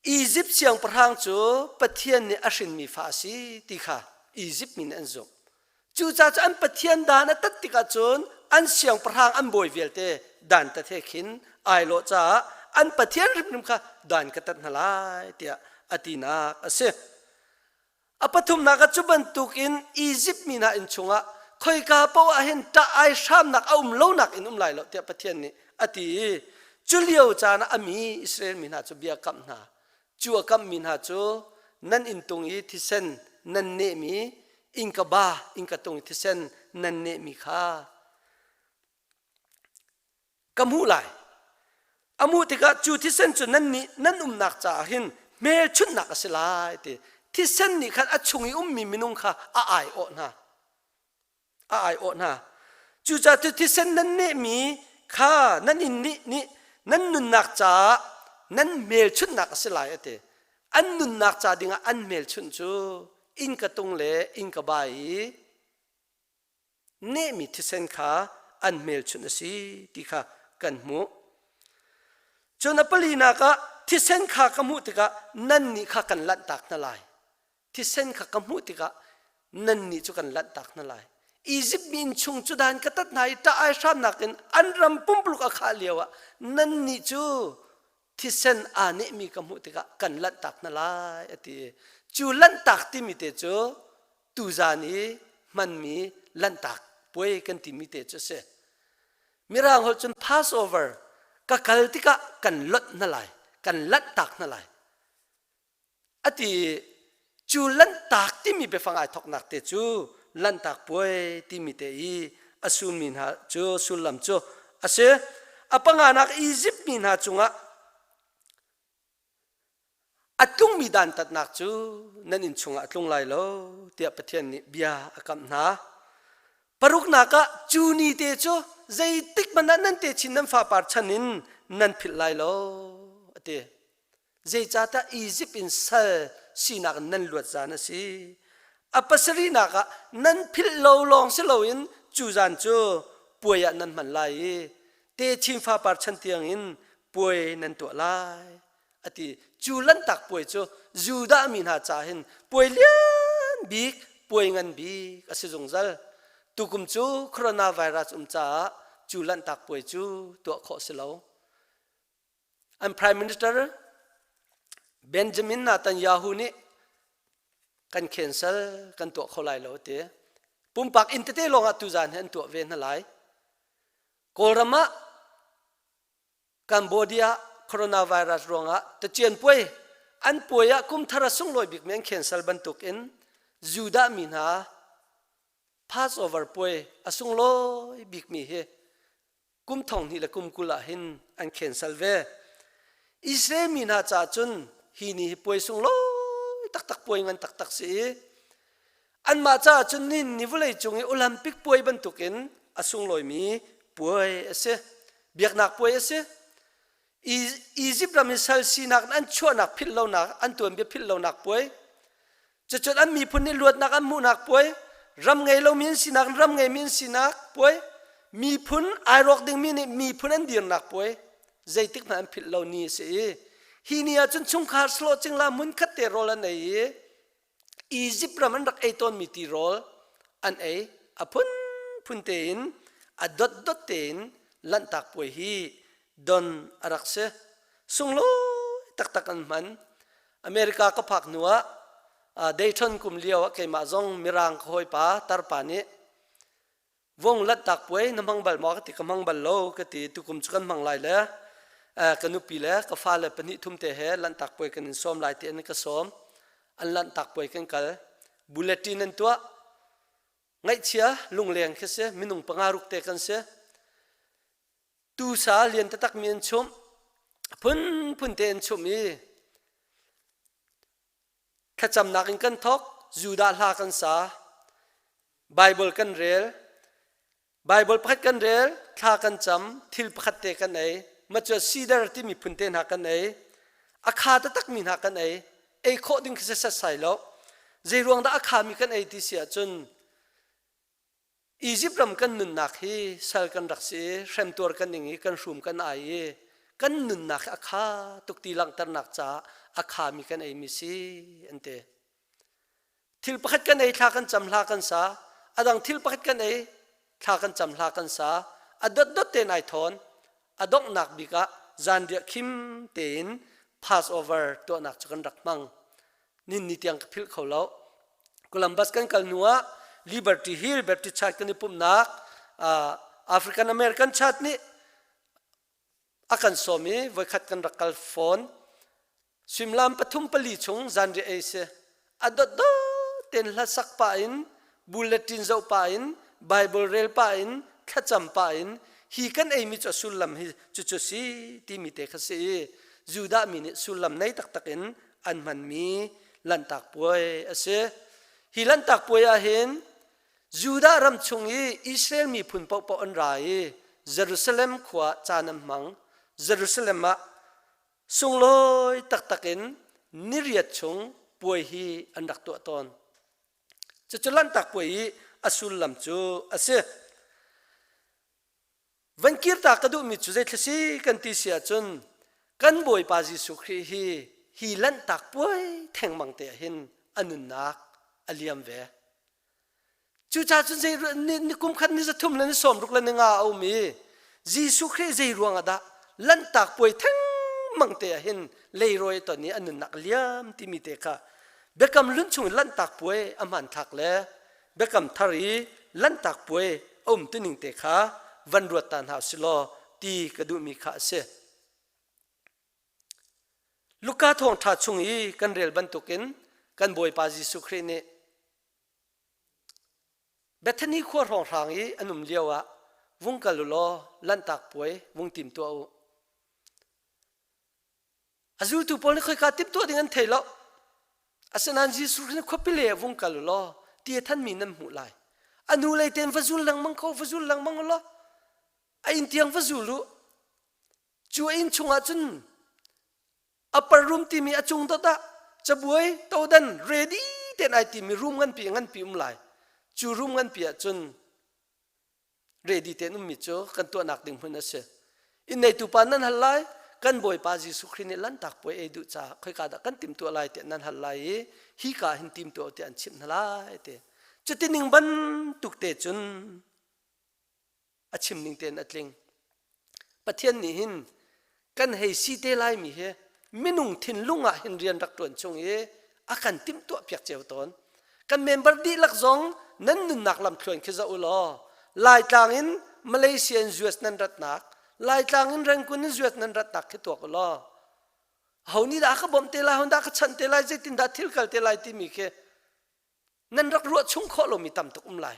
Egypt siangpahrang cu Pathian nih a hrinmi fa a si ti kha Egypt mi nih an zumh. Cucaah cu an Pathian dan a tat tikah cun an siangpahrang an bawi vialte dan tat he khin ai lawh caah an Pathian hrimhrim kha dan ka tat hna lai tiah a tinak a si. A pathumnak ah cu bantukin Izipt mi hna inn chungah khoika paoh ah hin ṭah ai hramnak a um lonak in um lai lo tiah Pathian nih a ti i cu lio caan ah a mi Israel mi hna cu bia a kamh hna. Cu a kamhmi hna cu nan inntung i thisen nan nehmi innka ba innka tung i thisen nan nehmi kha ka hmuh lai. A hmuh tikah cu thisen cu nannih nan umnak caah hin hmelchunhnak a si lai ti. Thisen nih khan a chung i ummi minung kha a aiawh hna. A aiawh hna. Cucaah cu thisen nan nehmi kha nan inn nih nih nan nunnak caah nan hmelchunhnak a si lai a ti. An nunnak ca dingah an hmelchunh cu innka tung le innka ba i nehmi thisen kha an hmelchunh a si ti kha kan hmuh. Cun a palinak ah thisen kha ka hmuh tikah nannih kha kan lanhtak hna lai. Thisen kha ka hmuh tikah nannih cu kan lanhtak hna lai. Izipt mi inn chung cu dan ka tat hna i ṭah ai hramnak in an ram pumpuluk a khah lioah nannih cu thisen aa nehmi ka hmuh tikah kan lanhtak hna lai a ti. Cu lanhtak timi te cu tuzan i hmanmi lanhtak puai kan timi te cu a si. Mirang holh cun Passover ka kal tikah kan lonh hna lai, kan lanhtak hna lai. A ti cu lanhtak timi biafang ai thawknak te cu lanhtak puai timi te i a sulmi hna cu sullam cu a si. A panganak Izipt mi hna cungah A tlungmi dantatnak cu nan inn chungah a tlung lai lo tiah Pathian nih bia a kamh hna. Paruknak ah cu ni te cu zeitik hmanh ah nan techin nan fapar chan in nan philh lai lo a ti. Zeicahtiah Izipt in sal sinak in nan luat zan a si. A pasarihnak ah nan philh lo lawng si loin cu zan cu puai ah nan hman lai i techin fapar chan tiangin puai nan tuah lai. A ti. Cu lanhtak puai cu Judah mi hna ca hin puai lian bik, puai ngan bik a si zungzal. Tukum cu coronavirus um caah cu lanhtak puai cu tuah khawh si lo. An Prime Minister Benjamin Netanyahu nih kan cancel kan tuah kho lai lo a ti. Pumpak inn tete lawng ah tuzaan hi an tuah ve hna lai. Kawlram ah Cambodia coronavirus ruangah tacian puai an puai ah kum thar a sunglawi bikmi an cancel bantuk in Judah mi hna Passover puai a sunglawi bikmi hi kum thong hnih le kum 20 ah hin an cancel ve. Israel mi hna caah cun hi ni hi puai sunglawi taktak puai ngan taktak si i anmah caah cun ni ni vawlei cung i Olympic puai bantukin a sunglawimi puai a si. Biaknak puai a si. Egypt ram in sal sinak in an chuahnak philh lonak, an tuanbia philh lonak puai. Cucun an miphun nih luatnak an hmuhnak puai, ram ngei lomi an sinak ram ngeimi an sinak puai, miphun ai rawk dingmi nih miphun an dirnak puai, zeitik hmanh an philh lo ni a si i hi ni ah cun chungkhar sawh cingla hmun khat te rawl an ei i Egypt ram an rak ei tawnmi tirawl an ei a phunphun tein a dotdot tein lanhtak puai hi don a rak si. Sunglawi taktak an hman. America ka phak hnu ah Dayton kum lio ah keimah zong Mirang ka hawipa tarpa nih Vung lanhtak puai na hmang bal maw ka ti ka hmang bal lo ka ti tukum cu kan hmang lai le ka nupi le ka fale pahnih thum te he lanhtak puai kan in sawm lai ti an ka sawm an lanhtak puai kan kal bulletin an tuah ngaihchia lungleng khi si minung panga ruk te kan si tusa lian taktak mi an chumh phunphun te an chumh i Thlacamnak in kan thawk, Judah hla kan sa, Bible kan rel, Bible pakhat kan rel, thla kan cam, thil pakhat te kan ei, mah cu cedar timi phun te hna kan ei, a kha taktakmi hna kan ei, ei khawh ding khi setsai lo. Zei ruang dah a khami kan ei ti si ahcun Izipt ram kan nunnak hi sal kan rak si i hremtuar kan ing i kan hrum kan ai i kan nunnak hi a kha tuk ti langhternak caah a khami kan eimi si an ti. Thil pakhat kan ei thla kan cam hla kan sa, a dang thil pakhat kan ei thla kan cam hla kan sa, a dotdot tein ai thawn, a donghnak bik ah zanriah khim tein Passover tuahnak cu kan rak hmang. Nin ni tiang ka philh kho lo. Columbus kan kal hnu ah Liberty Hill Baptist Church kan i pumhnak African American Church nih a kan sawm i voikhat kan rak kal fawn. Suimilam pathum pali chung zanriah ei si. A dotdot tein hlasak pah in bulletin zoh pah in Bible rel pah in thlacam pah in hi kan eimi cu a sullam hi cucu si timi te kha si i Judah mi nih sullam nei taktak in an hmanmi lanhtak puai a si. Hi lanhtak puai ah hin Judah ram chung i Israel miphun paohpaoh an ra i Jerusalem khua caan an hmang. Jerusalem ah sunglawi taktak in niriat chung puai hi an rak tuah tawn. Cucu lanhtak puai i a sullam cu a si. Van kirta ka duhmi cu zeithla si kan ti si ahcun Kan Bawipa Jesuh Khrih hi hi lanhtak puai thengmang te ah hin a nunnak a liam ve. Cucaah cun zei ni kum khat ni 3 le ni 60 le ni nga a um i Jesuh Khrih zei ruang ah dah lanhtak puai thengmang te ah hin leirawi a ton i a nunnak a liam timi te kha biakam hlun chung in lanhtak puai a hmanthlak le biakam thar i lanhtak puai a um tuning te kha van ruat ta hna usilaw ti ka duhmi kha a si. Luka thawngṭha chung i kan rel bantukin kan Bawipa Jesuh Khrih nih Bethany khua hrawnghrang i an um lio ah vung kal u law lanhtak puai vung tim tuah u. A zultu pawl nih khoika timhtuah ding an thei lo. Asinain Jesuh Khrih nih khuapi le vung kal u law ti a thanmi nan hmuh lai. A nu lei tein va zul lengmang kho va zul lengmang u law a inn tiang va zul u. Cu a inn chungah cun upper room timi a cung dot ah cabuai todan ready ten ai timi room nganpi nganpi um lai. Cu room nganpi ah cun ready ten ummi cu kan tuahnak ding hmun a si. Inn neitu pa nan hal lai, kan Bawipa Jesuh Khrih nih lanhtak puai ei duh caah khoika dah kan timtuah lai tiah nan hal lai i hi ka hin timtuah tiah an chimh hna lai ti. Cuti ning bantuk te cun a chim ning tein a tling. Pathian nih hin kan hei si te laimi hi minung thinlung ah hin rian rak ṭuan chung i a kan timhtuah piak cio tawn. Kan member dihlak zong nan nunnak lamthluan khi zoh u law Laitlang in Malaysia in US nan ratnak, Laitlang in Rangoon in US nan ratnak khi tuak u law ho nih dah ka bawmh te lai, ho dah ka chanh te lai, zeitin dah thil kal te lai timi khi nan rak ruah chung khawh lomi tam tuk um lai.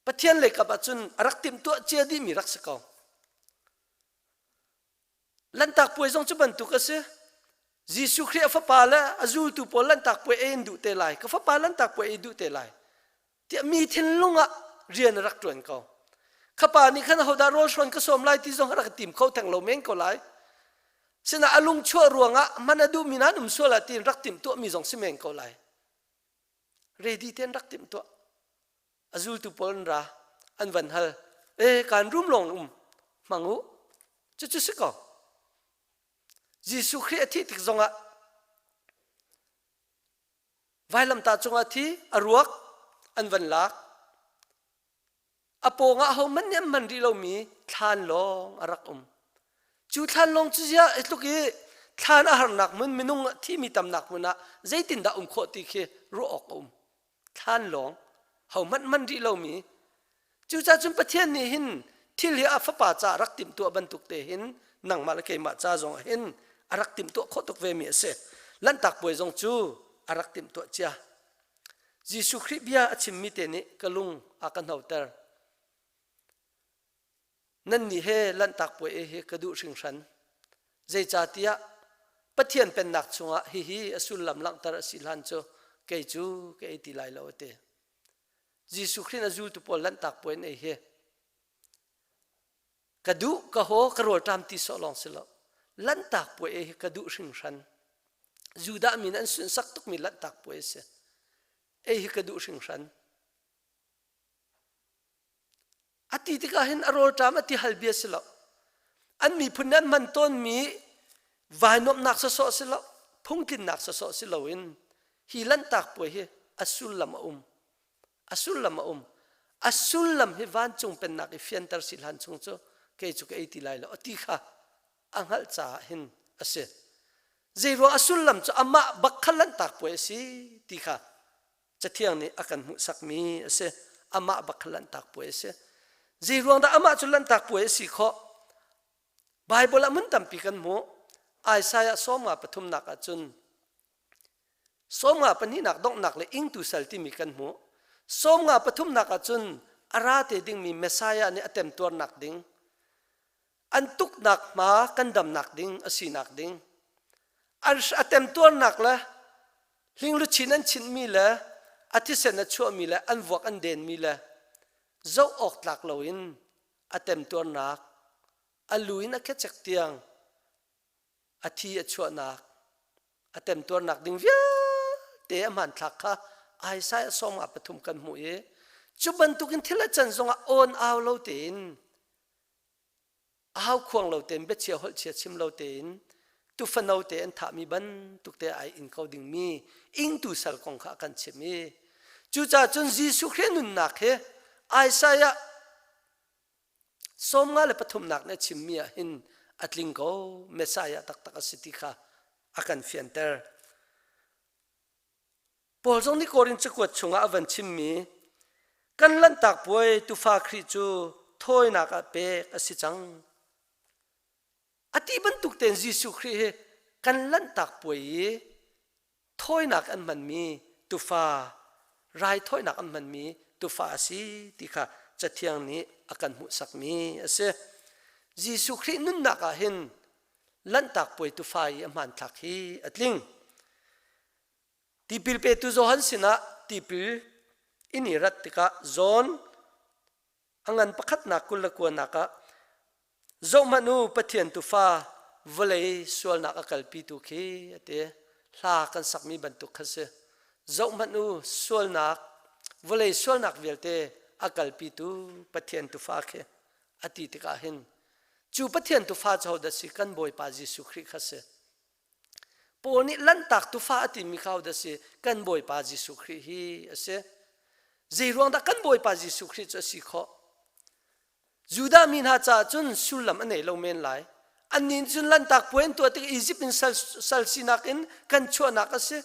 Pathian lei kap ahcun a rak timhtuah cia dihmi rak si ko. Lanhtak puai zong cu bantuk a si. Jesuh Khrih a fapa le a zultu pawl lanhtak puai ei an duh te lai. Ka fapa lanhtak puai ei duh te lai. Tiah mi thinlung ah rian a rak ṭuan ko. Khapa nih khan hodah rawl hrawn ka sawm lai ti zong a rak tim kho theng lo men ko lai. Sina a lung chuah ruangah hman a duhmi nan um sual ah tiin rak timh tuahmi zong si men ko lai. Ready ten rak timh tuah. A zultu pawl an ra an van hal e kan rum lawng um hmang u cucu si ko Jesuh Khrih a thih tik zongah vailamtah cungah thi a ruak an van lak a pawngah hohmanh nih an hman rih lomi thlan lawng a rak um cu thlan lawng cu ziah i tluk i thlan a harnak hmun minung thimi tamnak hmun ah zeitindah um khawh ti khi ruah awk a um thlan lawng hohmanh man rih lomi cucaah cun Pathian nih hin thil hi a fapa ca rak timhtuah bantuk te hin nangmah le keimah ca zong ah hin a rak timhtuah khawh tuk ve mi a si lanhtak puai zong cu a rak timhtuah cia Jesuh Khrih bia a chimmi te nih ka lung a ka hnoter Nannih he lanhtak puai ei hi ka duh hringhran. Zeicahtiah Pathian pennak chungah hihi a sullam langhter a si hlan cu kei cu ka ei ti lai lo a ti. Jesuh Khrih a zultu pawl lanhtak puai an ei hi ka duh ka haw ka rawlṭam ti sawh lawng si lo lanhtak puai ei hi ka duh hringhran. Judah mi nih an sunsak tukmi lanhtak puai a si. Ei hi ka duh hringhran. A ti tikah hin a rawlṭam a ti hal bia si lo. An miphun nih an hman tawnmi vainuamhnak sawsawh si lo, phungtlinnak sawsawh si loin hi lanhtak puai hi a sullam a um. A sullam a um. A sullam hi vancung pennak i fianter si hlan chung cu kei cu ka ei ti lai lo a ti kha a hngalh caah hin a si. Zeiruang a sullam cu amah bak kha lanhtak puai a si ti kha Cathiang nih a kan hmuhsakmi a si. Amah bak kha lanhtak puai a si. Zei ruang dah amah cu lanhtak puai a si khawh? Baibal ah hmun tampi kan hmuh. Isaiah sawmnga pathumnak ah cun sawmnga pahnihnak donghnak le ingtu sal timi kan hmuh. Sawmnga pathumnak ah cun a ra te dingmi Messiah nih a temtuarnak ding an tuknak hma kan damnak ding a sinak ding a temtuarnak le Hlingluchin an chinhmi le a thisen a chuahmi le an vuak an denmi le zoh awk tlak loin a temtuarnak a lu in a khecek tiang a thi a chuahnak a temtuarnak ding vialte a hmanthlak kha Isaiah 53 kan hmuh i cu bantukin thil a can zongah awn au lo tein. A hau khuang lo tein biachia holh chia chim lo tein tufano te an thahmi bantuk te ai in ko dingmi ingtu sal kong kha a kan chim i cucaah cun Jesuh Khrih nunnak hi Isaiah 53 nak nih a chimmi ah hin a tling ko Messiah taktak a si ti kha a kan fianter. Paul zong nih Korin cakuat chungah a van chimmi kan lanhtak puai tufa Khrih cu thawinak ah pek a si cang. A ti bantuk tein Jesuh Khrih hi kan lanhtak puai i thawinak an hmanmi tufa raithawinak an hmanmi tufa a si ti kha Cathiang nih a kan hmuhsakmi a si. Jesuh Khrih nunnak ah hin lanhtak puai tufa i a hmanthlak hi a tling. Tipil petu Johan sinah tipil in i rat tikah John a ngan pakhatnak 29 ah zohhmanh u Pathian tufa vawlei sualnak a kalpitu khi a ti. Hla kan sakmi bantuk kha si. Zohhmanh u sualnak vawlei sualnak vialte a kalpitu Pathian tufa khi a ti tikah hin cu Pathian tufa cu hodah si kan Bawipa Jesuh Khrih kha si. Paul nih lanhtak tufa a timi kha hodah si? Kan Bawipa Jesuh Khrih hi a si. Zei ruang dah kan Bawipa Jesuh Khrih cu a si khawh? Judah mi hna caah cun sullam a nei lo men lai. Annih cun lanhtak puai an tuah tik Izipt in sal, sal sinak in kan chuahnak a si.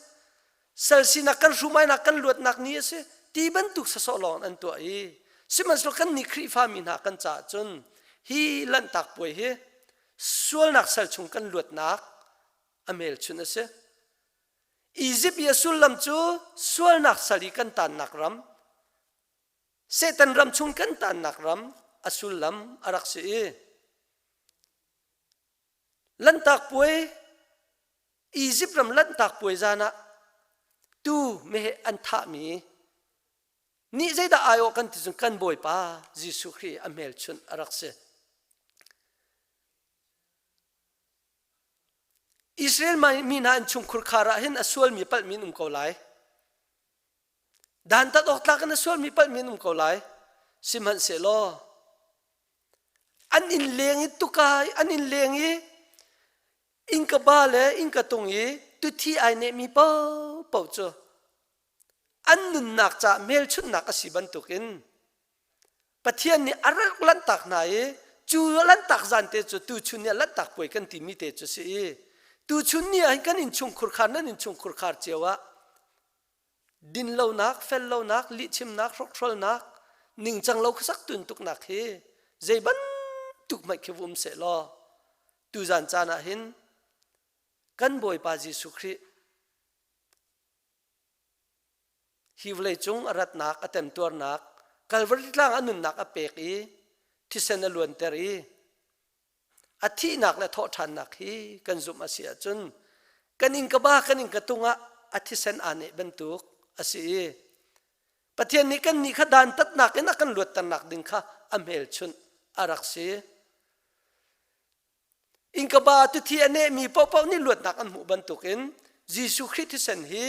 Sal sinak kan hrumainak kan luatnak ni a si. Ti bantuk sasawh lawng an tuah i sihmanhsehlaw kan nih Khrihfa mi hna kan caah cun hi lanhtak puai hi sualnak sal chung kan luatnak a hmelchunh a si. Izipt i a sullam cu sualnak sal i kan tannak ram, Satan ram chung kan tannak ram a sullam a rak si i Lanhtak puai Izipt ram lanhtak puai zan ah tu meheh an thahmi nih zeidah aiawh kan ti cun kan Bawipa Jesuh Khrih a hmelchunh a rak si. Israel mi hna in chungkhur khar ah hin a sualmi palhmi an um ko lai. Dantat awk tlak in a sualmi palhmi an um ko lai. Sihmanhsehlaw an inn leng i tukai an inn leng i innka ba le innka tung i tuthi ai nehmi paohpaoh cu an nunnak caah hmelchunhnak a si bantukin Pathian nih a rak lanhtak hna i cu lanhtak zan te cu tuchun ni ah lanhtak puai kan timi te cu si i tuchun ni ah hin kan innchung khurkhar nan innchung khurkhar cio ah dinlonak fellonak lihchimnak hrokhrolnak ningcang lo khuasak tuntuknak hi zei bantuk hmanh khi um seh law tuzan caan ah hin kan Bawipa Jesuh Khrih Hi vawleicung a ratnak, a temtuarnak, Kalvari tlang a nunnak a pek i thisen a luanter i a thihnak le thawhṭhannak hi kan zumh a si ahcun kan innka ba kan innka tung ah a thisen aa neh bantuk a si i Pathian nih kannih kha dantatnak in a kan luatternak ding kha a hmelchunh a rak si. Innkaba tuthi a nehmi paohpaoh nih luatnak an hmuh bantukin Jesuh Khrih thisen hi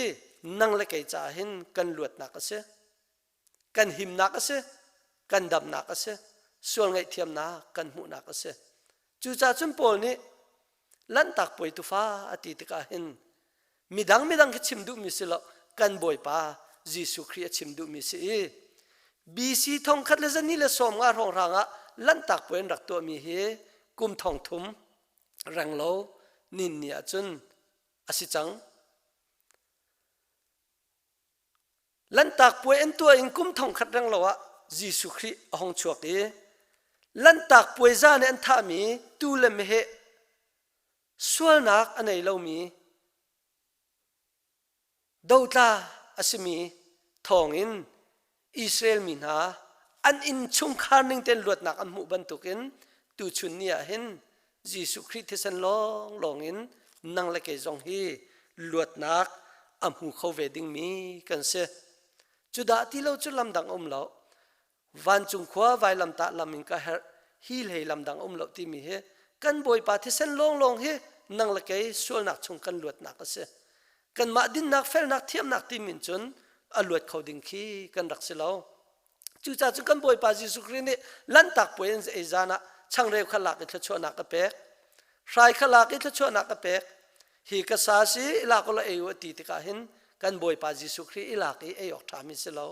nang le kei caah hin kan luatnak a si. Kan himnak a si. Kan damnak a si. Sual ngaihthiamnak kan hmuhnak a si. Cucaah cun Paul nih Lanhtak puai tufa a ti tikah hin midang midang khi chim duhmi si lo kan Bawipa Jesuh Khrih a chim duhmi si i BC 1175 hrawnghrang ah Lanhtak puai an rak tuahmi hi kum thong thum renglo nin ni ahcun a si cang. Lanhtak puai an tuah in kum thong khat renglo ah Jesuh Khrih a hung chuak i Lanhtak puai zan i an thahmi tuu le meheh sualnak a nei lomi dotla a simi thawngin Israel mi hna an innchungkhar ning tein luatnak an hmuh bantukin tuchun ni ah hin Jesuh Khrih thisen lawnglawng in nang le kei zong hi luatnak a hmu kho ve dingmi kan si. Cu dah ti lo cu lam dang um lo. Vancung khua vailamtah lam in ka herh hi hlei lam dang um lo timi hi kan Bawipa thisen lawnglawng hi nang le kei sualnak chung kan luatnak a si. Kanmah dinnak felnak thiamnak timin cun a luat kho ding khi kan rak si lo. Cucaah cun kan Bawipa Jesuh Khrih nih lanhtak puai an ei zan ah Changreu kha lak i thluachuahnak a pek. Hrai kha lak i thluachuahnak a pek. Hi ka sa si i lak ulaw ei u a ti tikah hin kan Bawipa Jesuh Khrih i lak i ei awk ṭhami si lo.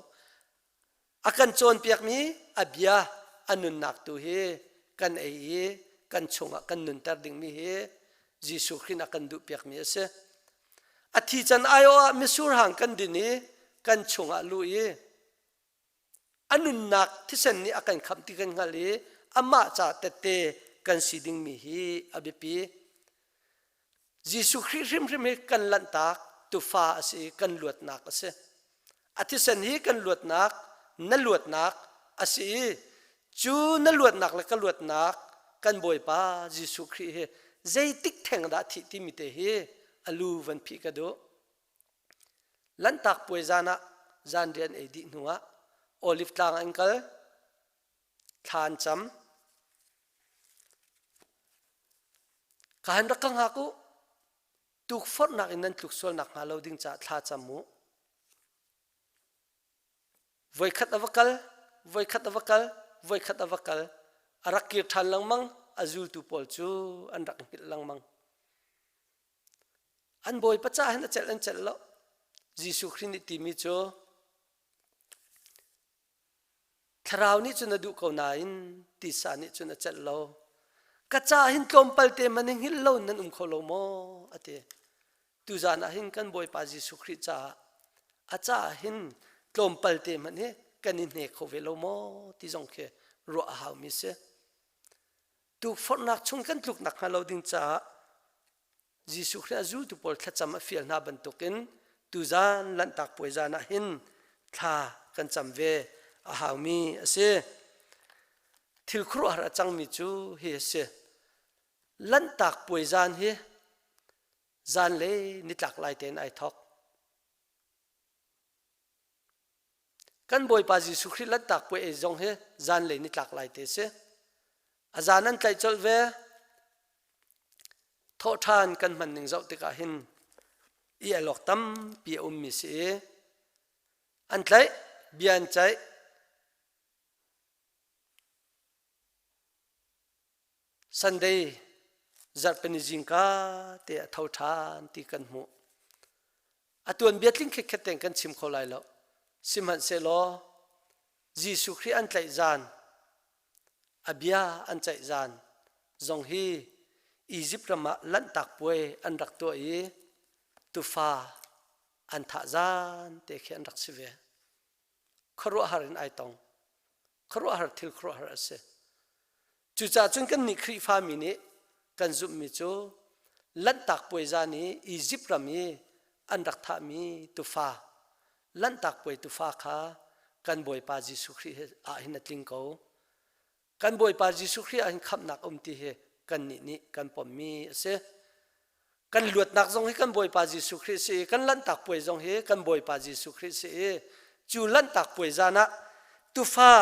A kan cawnpiakmi a bia a nunnak tu hi kan ei i kan chungah kan nunter dingmi hi Jesuh Khrih nih a kan duhpiakmi a si. A thi can aiawh ah mitsur hang kan din i kan chungah luh i a nunnak thisen nih a kan khamh ti kan hngalh i amah ca tette kan si dingmi hi a biapi. Jesuh Khrih hrimhrim hi kan lanhtak tufa a si i kan luatnak a si. A thisen hi kan luatnak, na luatnak a si i cu na luatnak le ka luatnak kan Bawipa Jesuh Khrih hi zeitik theng dah thih timi te hi a lu van phih ka duh. Lanhtak puai zan ah zanrian ei dih hnuah Olive tlang an kal, thla an cam. Ka han rak ka hngak u. Tukforhnak in nan tluk sual nakhnga lo ding caah thla cam u. Voikhat a va kal, voikhat a va kal, voikhat a va kal. A rak kir ṭhan lengmang, a zultu pawl cu an rak hngilh lengmang. An bawipa caah hin a celh an celh lo. Jesuh Khrih nih timi cu Thlarau nih cun a duh ko nain tisa nih cun a celh lo. Ka ca hin tlawmpal te man i hngilh lo nan um kho lo maw? a ti. Tuzan ah hin kan Bawipa Jesuh Khrih caah a caah hin tlawmpal te hmanh hi kan i hne kho ve lo maw ti zong khi ruah a haumi si. Tukforhnak chung kan tluk nakhnga lo ding caah Jesuh Khrih a zultu pawl thlacam a fial hna bantukin tuzan Lanhtak Puai zan ah hin thla kan cam ve a haumi a si. Thil khuaruahhar a cangmi cu hi a si. Lanhtak Puai zan hi zanlei nitlak lai tein ai thawk. Kan Bawipa Jesuh Khrih Lanhtak Puai ei zong hi zanlei nitlak lai te a si. A zan an tlaih colh ve. Thawhṭhan kan hman ning zoh tikah hin i el awk tampi a ummi si i an tlaih, bia an ceih. Sunday zarhpini zingka te a tho ṭhan ti kan hmuh. A tuanbia tling khitkhet tein kan chim kho lai lo. Sihmanhsehlaw Jesuh Khrih an tlaih zan, a bia an ceih zan zong hi Izipt ram ah lanhtak puai an rak tuah i tufa an thah zan te khi an rak si ve. Khuaruahhar in ai tong. Khuaruahhar thil khuaruahhar a si. Cucaah cun kannih Khrihfami nih kan zumhmi cu Lanhtak puai zan i Izipt ram i an rak thahmi tufa, Lanhtak puai tufa kha kan Bawipa Jesuh Khrih ah hin a tling ko. Kan Bawipa Jesuh Khrih ah hin khamhnak a um ti hi kannih nih kan pommi a si. Kan luatnak zong hi kan Bawipa Jesuh Khrih si i kan lanhtak puai zong hi kan Bawipa Jesuh Khrih si i cu lanhtak puai zan ah tufa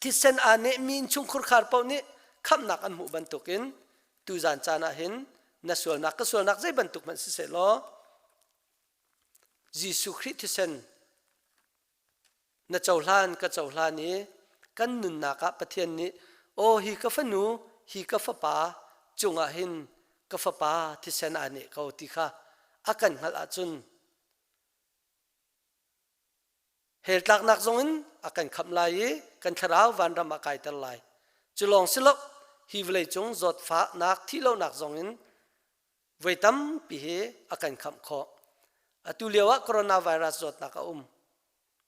thisen aa nehmi innchungkhur khar paoh nih khamhnak an hmuh bantukin tuzan caan ah hin na sualnak ka sualnak zei bantuk hmanh siseh law Jesuh Khrih thisen Na cohlan ka cohlan i kan nunnak ah Pathian nih aw hi ka fanu hi ka fapa cungah hin ka fapa thisen aa neh ko ti kha a kan hngalh ahcun hell tlaknak zongin a kan khamh lai i kan thlarau vanram ah kaiter lai. Cu lawng si lo hi vawlei cung zawtfahnak thihlonak zongin voi tampi hi a kan khamh khawh. Atu lio ah coronavirus zawtnak a um.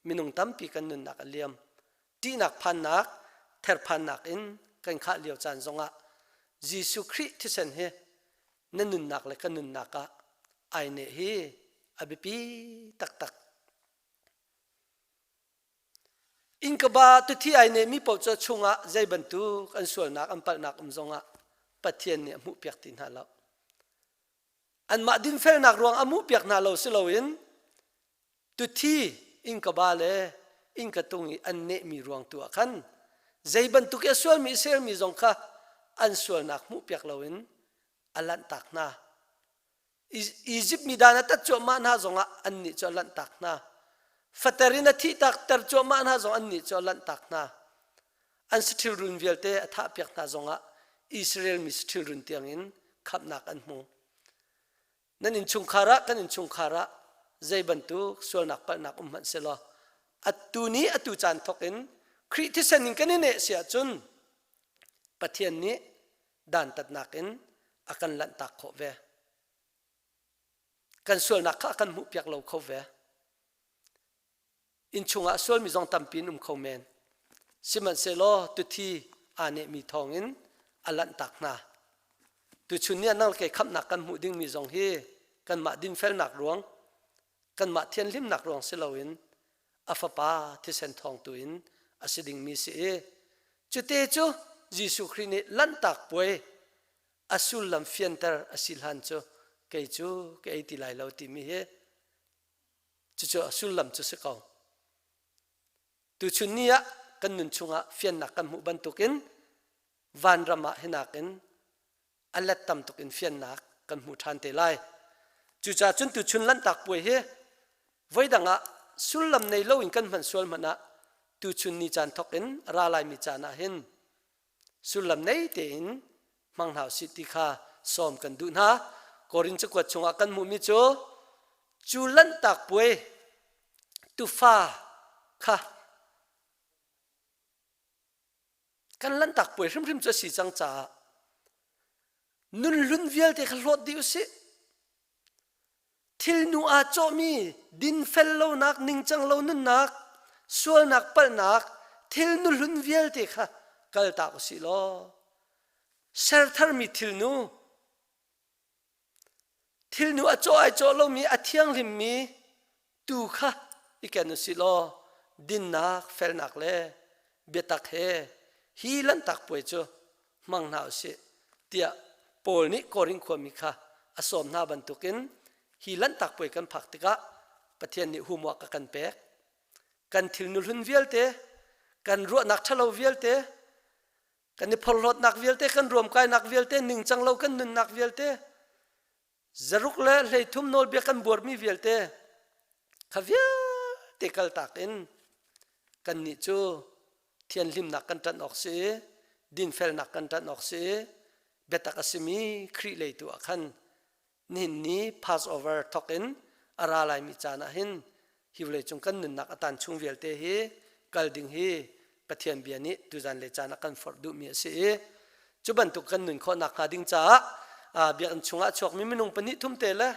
Minung tampi kan nunnak a liam. Ṭihnak phannak, therphannak in kan khah lio caan zongah Jesuh Khrih thisen hi na nunnak le ka nunnak ah ai neh hi a biapi taktak. Innkaba tuthi ai nehmi paoh cu chungah zei bantuk an sualnak an palhnak um zongah Pathian nih a hmuhpiak ti hna lo. Anmah dinfelnak ruang a hmuhpiak hna lo si loin tuthi innkaba le innka tung i an nehmi ruang tu ah khan zei bantuk i a sualmi Israel mi zong kha an sualnak hmuhpiak loin a lanhtak hna. Izipt mi dan a tat cuahmah hna zongah annih cu a lanhtak hna. Fater in a thihtak ter cuahmah hna zong annih cu a lanhtak hna. An saṭhil run vialte a thahpiak hna zongah Israel mi saṭhil run tiangin khamhnak an hmu. Nan innchungkhar ah kan innchungkhar ah zei bantuk sualnak palhnak um hmanh selaw atu ni atu caan thawk in Khrih thisen in kan i neh si ahcun Pathian nih dantatnak in a kan lanhtak khawh ve. Kan sualnak kha a kan hmuhpiak lo kho ve. Innchung ah sualmi zong tampi in um kho men. Sihmanhsehlaw tuthi aa nehmi thawngin a lanhtak hna. Tuchun ni ah nang ke khamhnak kan hmuh dingmi zong hi kanmah dinfelnak ruang, kanmah thianhlimnak ruang si loin a fapa thisen thawng tu in a si dingmi si i cute cu Jesuh Khrih nih lanhtak puai a sullam fianter a si hlan cu kei cu ka ei ti lai lo timi hi Cucu a sullam cu si ko. Tuchun ni ah kan nun chungah fiannak kan hmuh bantukin vanram ah hinakin a let tam tuk in fiannak kan hmu ṭhan te lai. Cucaah cun tuchun lanhtak puai hi voidang ah sullam nei loin kan hman sual hmanh ah tuchun ni caan thawk in a ra laimi caan ah hin sullam nei tein hmang hna usih ti kha sawm kan duh hna. Korin cakuat chungah kan hmuhmi cu cu lanhtak puai tufa kha kan lanhtak puai hrimhrim cu a si cang caah nun hlun vialte kha hlawt dih usih. Thilnu aa cawhmi dinfel lonak, ningcang lo nunnak, sualnak palhnak, thilnu hlun vialte kha kaltak usih law ser tharmi thilnu, thilnu a cawh ai cawh lomi a thianghlimmi tu kha i ken usih law dinnak, felnak le biatak he hi lanhtak puai cu hmang hna usih tiah Paul nih Korin khuami kha a sawm hna bantukin hi lanhtak puai kan phak tikah Pathian nih homework a kan pek. Kan thil nuhlun vialte, kan ruahnak ṭhalo vialte, kan i phorhlawtnak vialte, kan ruamkainak vialte, ningcang lo kan nunnak vialte, zaruk le 13 nawlbia kan buarmi vialte kha vialte kaltak in kannih cu thianhlimnak kan ṭanh awk si i dinfelnak kan ṭanh awk si i biatak a simi Khrih lei tu ah khan nihin ni Passover thawk in a ra laimi caan ah hin hi vawleicung kan nunnak a tan chung vialte hi kal ding hi Pathian bia nih tuzan le caan a kan forh duhmi a si i cu bantuk kan nun khawh nakhnga ding caah biakinn chungah chuakmi minung pahnih thum te le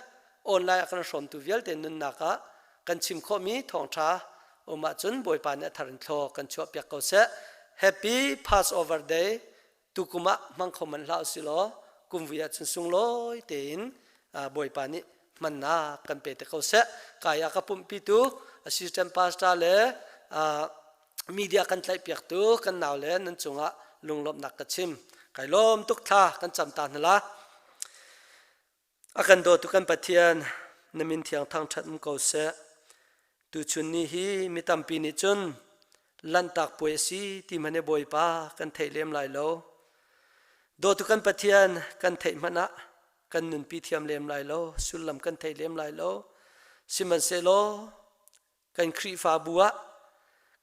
online a kan hrawmtu vialte nunnak ah kan chim khawhmi thawngṭha um ahcun Bawipa nih a thar in thlaw kan chuahpiak ko seh. Happy Passover Day tukum ah hmang kho man hlah usih law kumvui ahcun sunglawi tein Bawipa nih hmannak kan pe te ko seh. Kai ah ka pumhpitu assistant pastor le media kan tlaihpiaktu kan nau le nan cungah lunglawmhnak ka chim. Kai lawm tuk thla kan cam ta hna la. A kan dawtu kan Pathian, na min thiang thangṭhat um ko seh. Tuchun ni hi mi tampi nih cun lanhtak puai a si ti hmanh hi Bawipa kan theih lem lai lo. Dawtu kan Pathian kan theih hmanh ah kan nunpi thiam lem lai lo, sullam kan thei lem lai lo. Sihmanhsehlaw kan Khrihfabu ah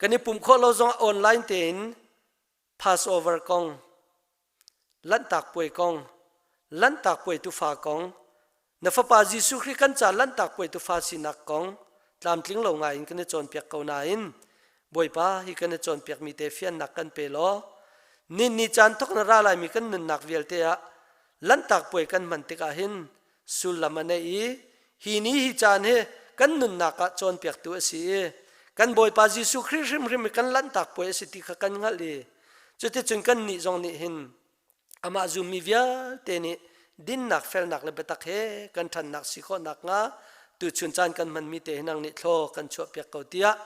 kan i pumh khawh lo zongah online tein Passover kong, Lanhtak puai kong, Lanhtak puai tufa kong, na fapa Jesuh Khrih kan ca Lanhtak puai tufa sinak kong tlamtling lo ngai in kan i cawnpiak ko nain Bawipa hi kan i cawnpiakmi te fiannak kan pe law nin ni caan thok na ra laimi kan nunnak vialte ah Lanhtak puai kan hman tikah hin sullam a nei i hi ni hi caan hi kan nunnak ah cawnpiaktu a si i kan Bawipa Jesuh Khrih hrimhrim hi kan lanhtak puai a si ti kha kan hngalh i cuticun kan nih zong nih hin amah zummi vialte nih dinnak felnak le biatak he kan ṭhannak si khawh nakhnga tuchun caan kan hmanmi te hi nang nih thlaw kan chuahpiak ko tiah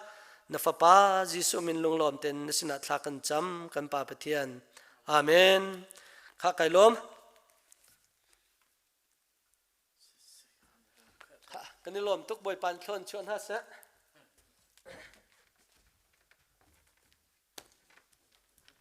na fapa Jesuh min lunglawm tein na sinah thla kan cam kan Pa Pathian. Amen. Kha kai lawm. Kan i lawm tuk Bawipa nih thlawn chuah hna seh.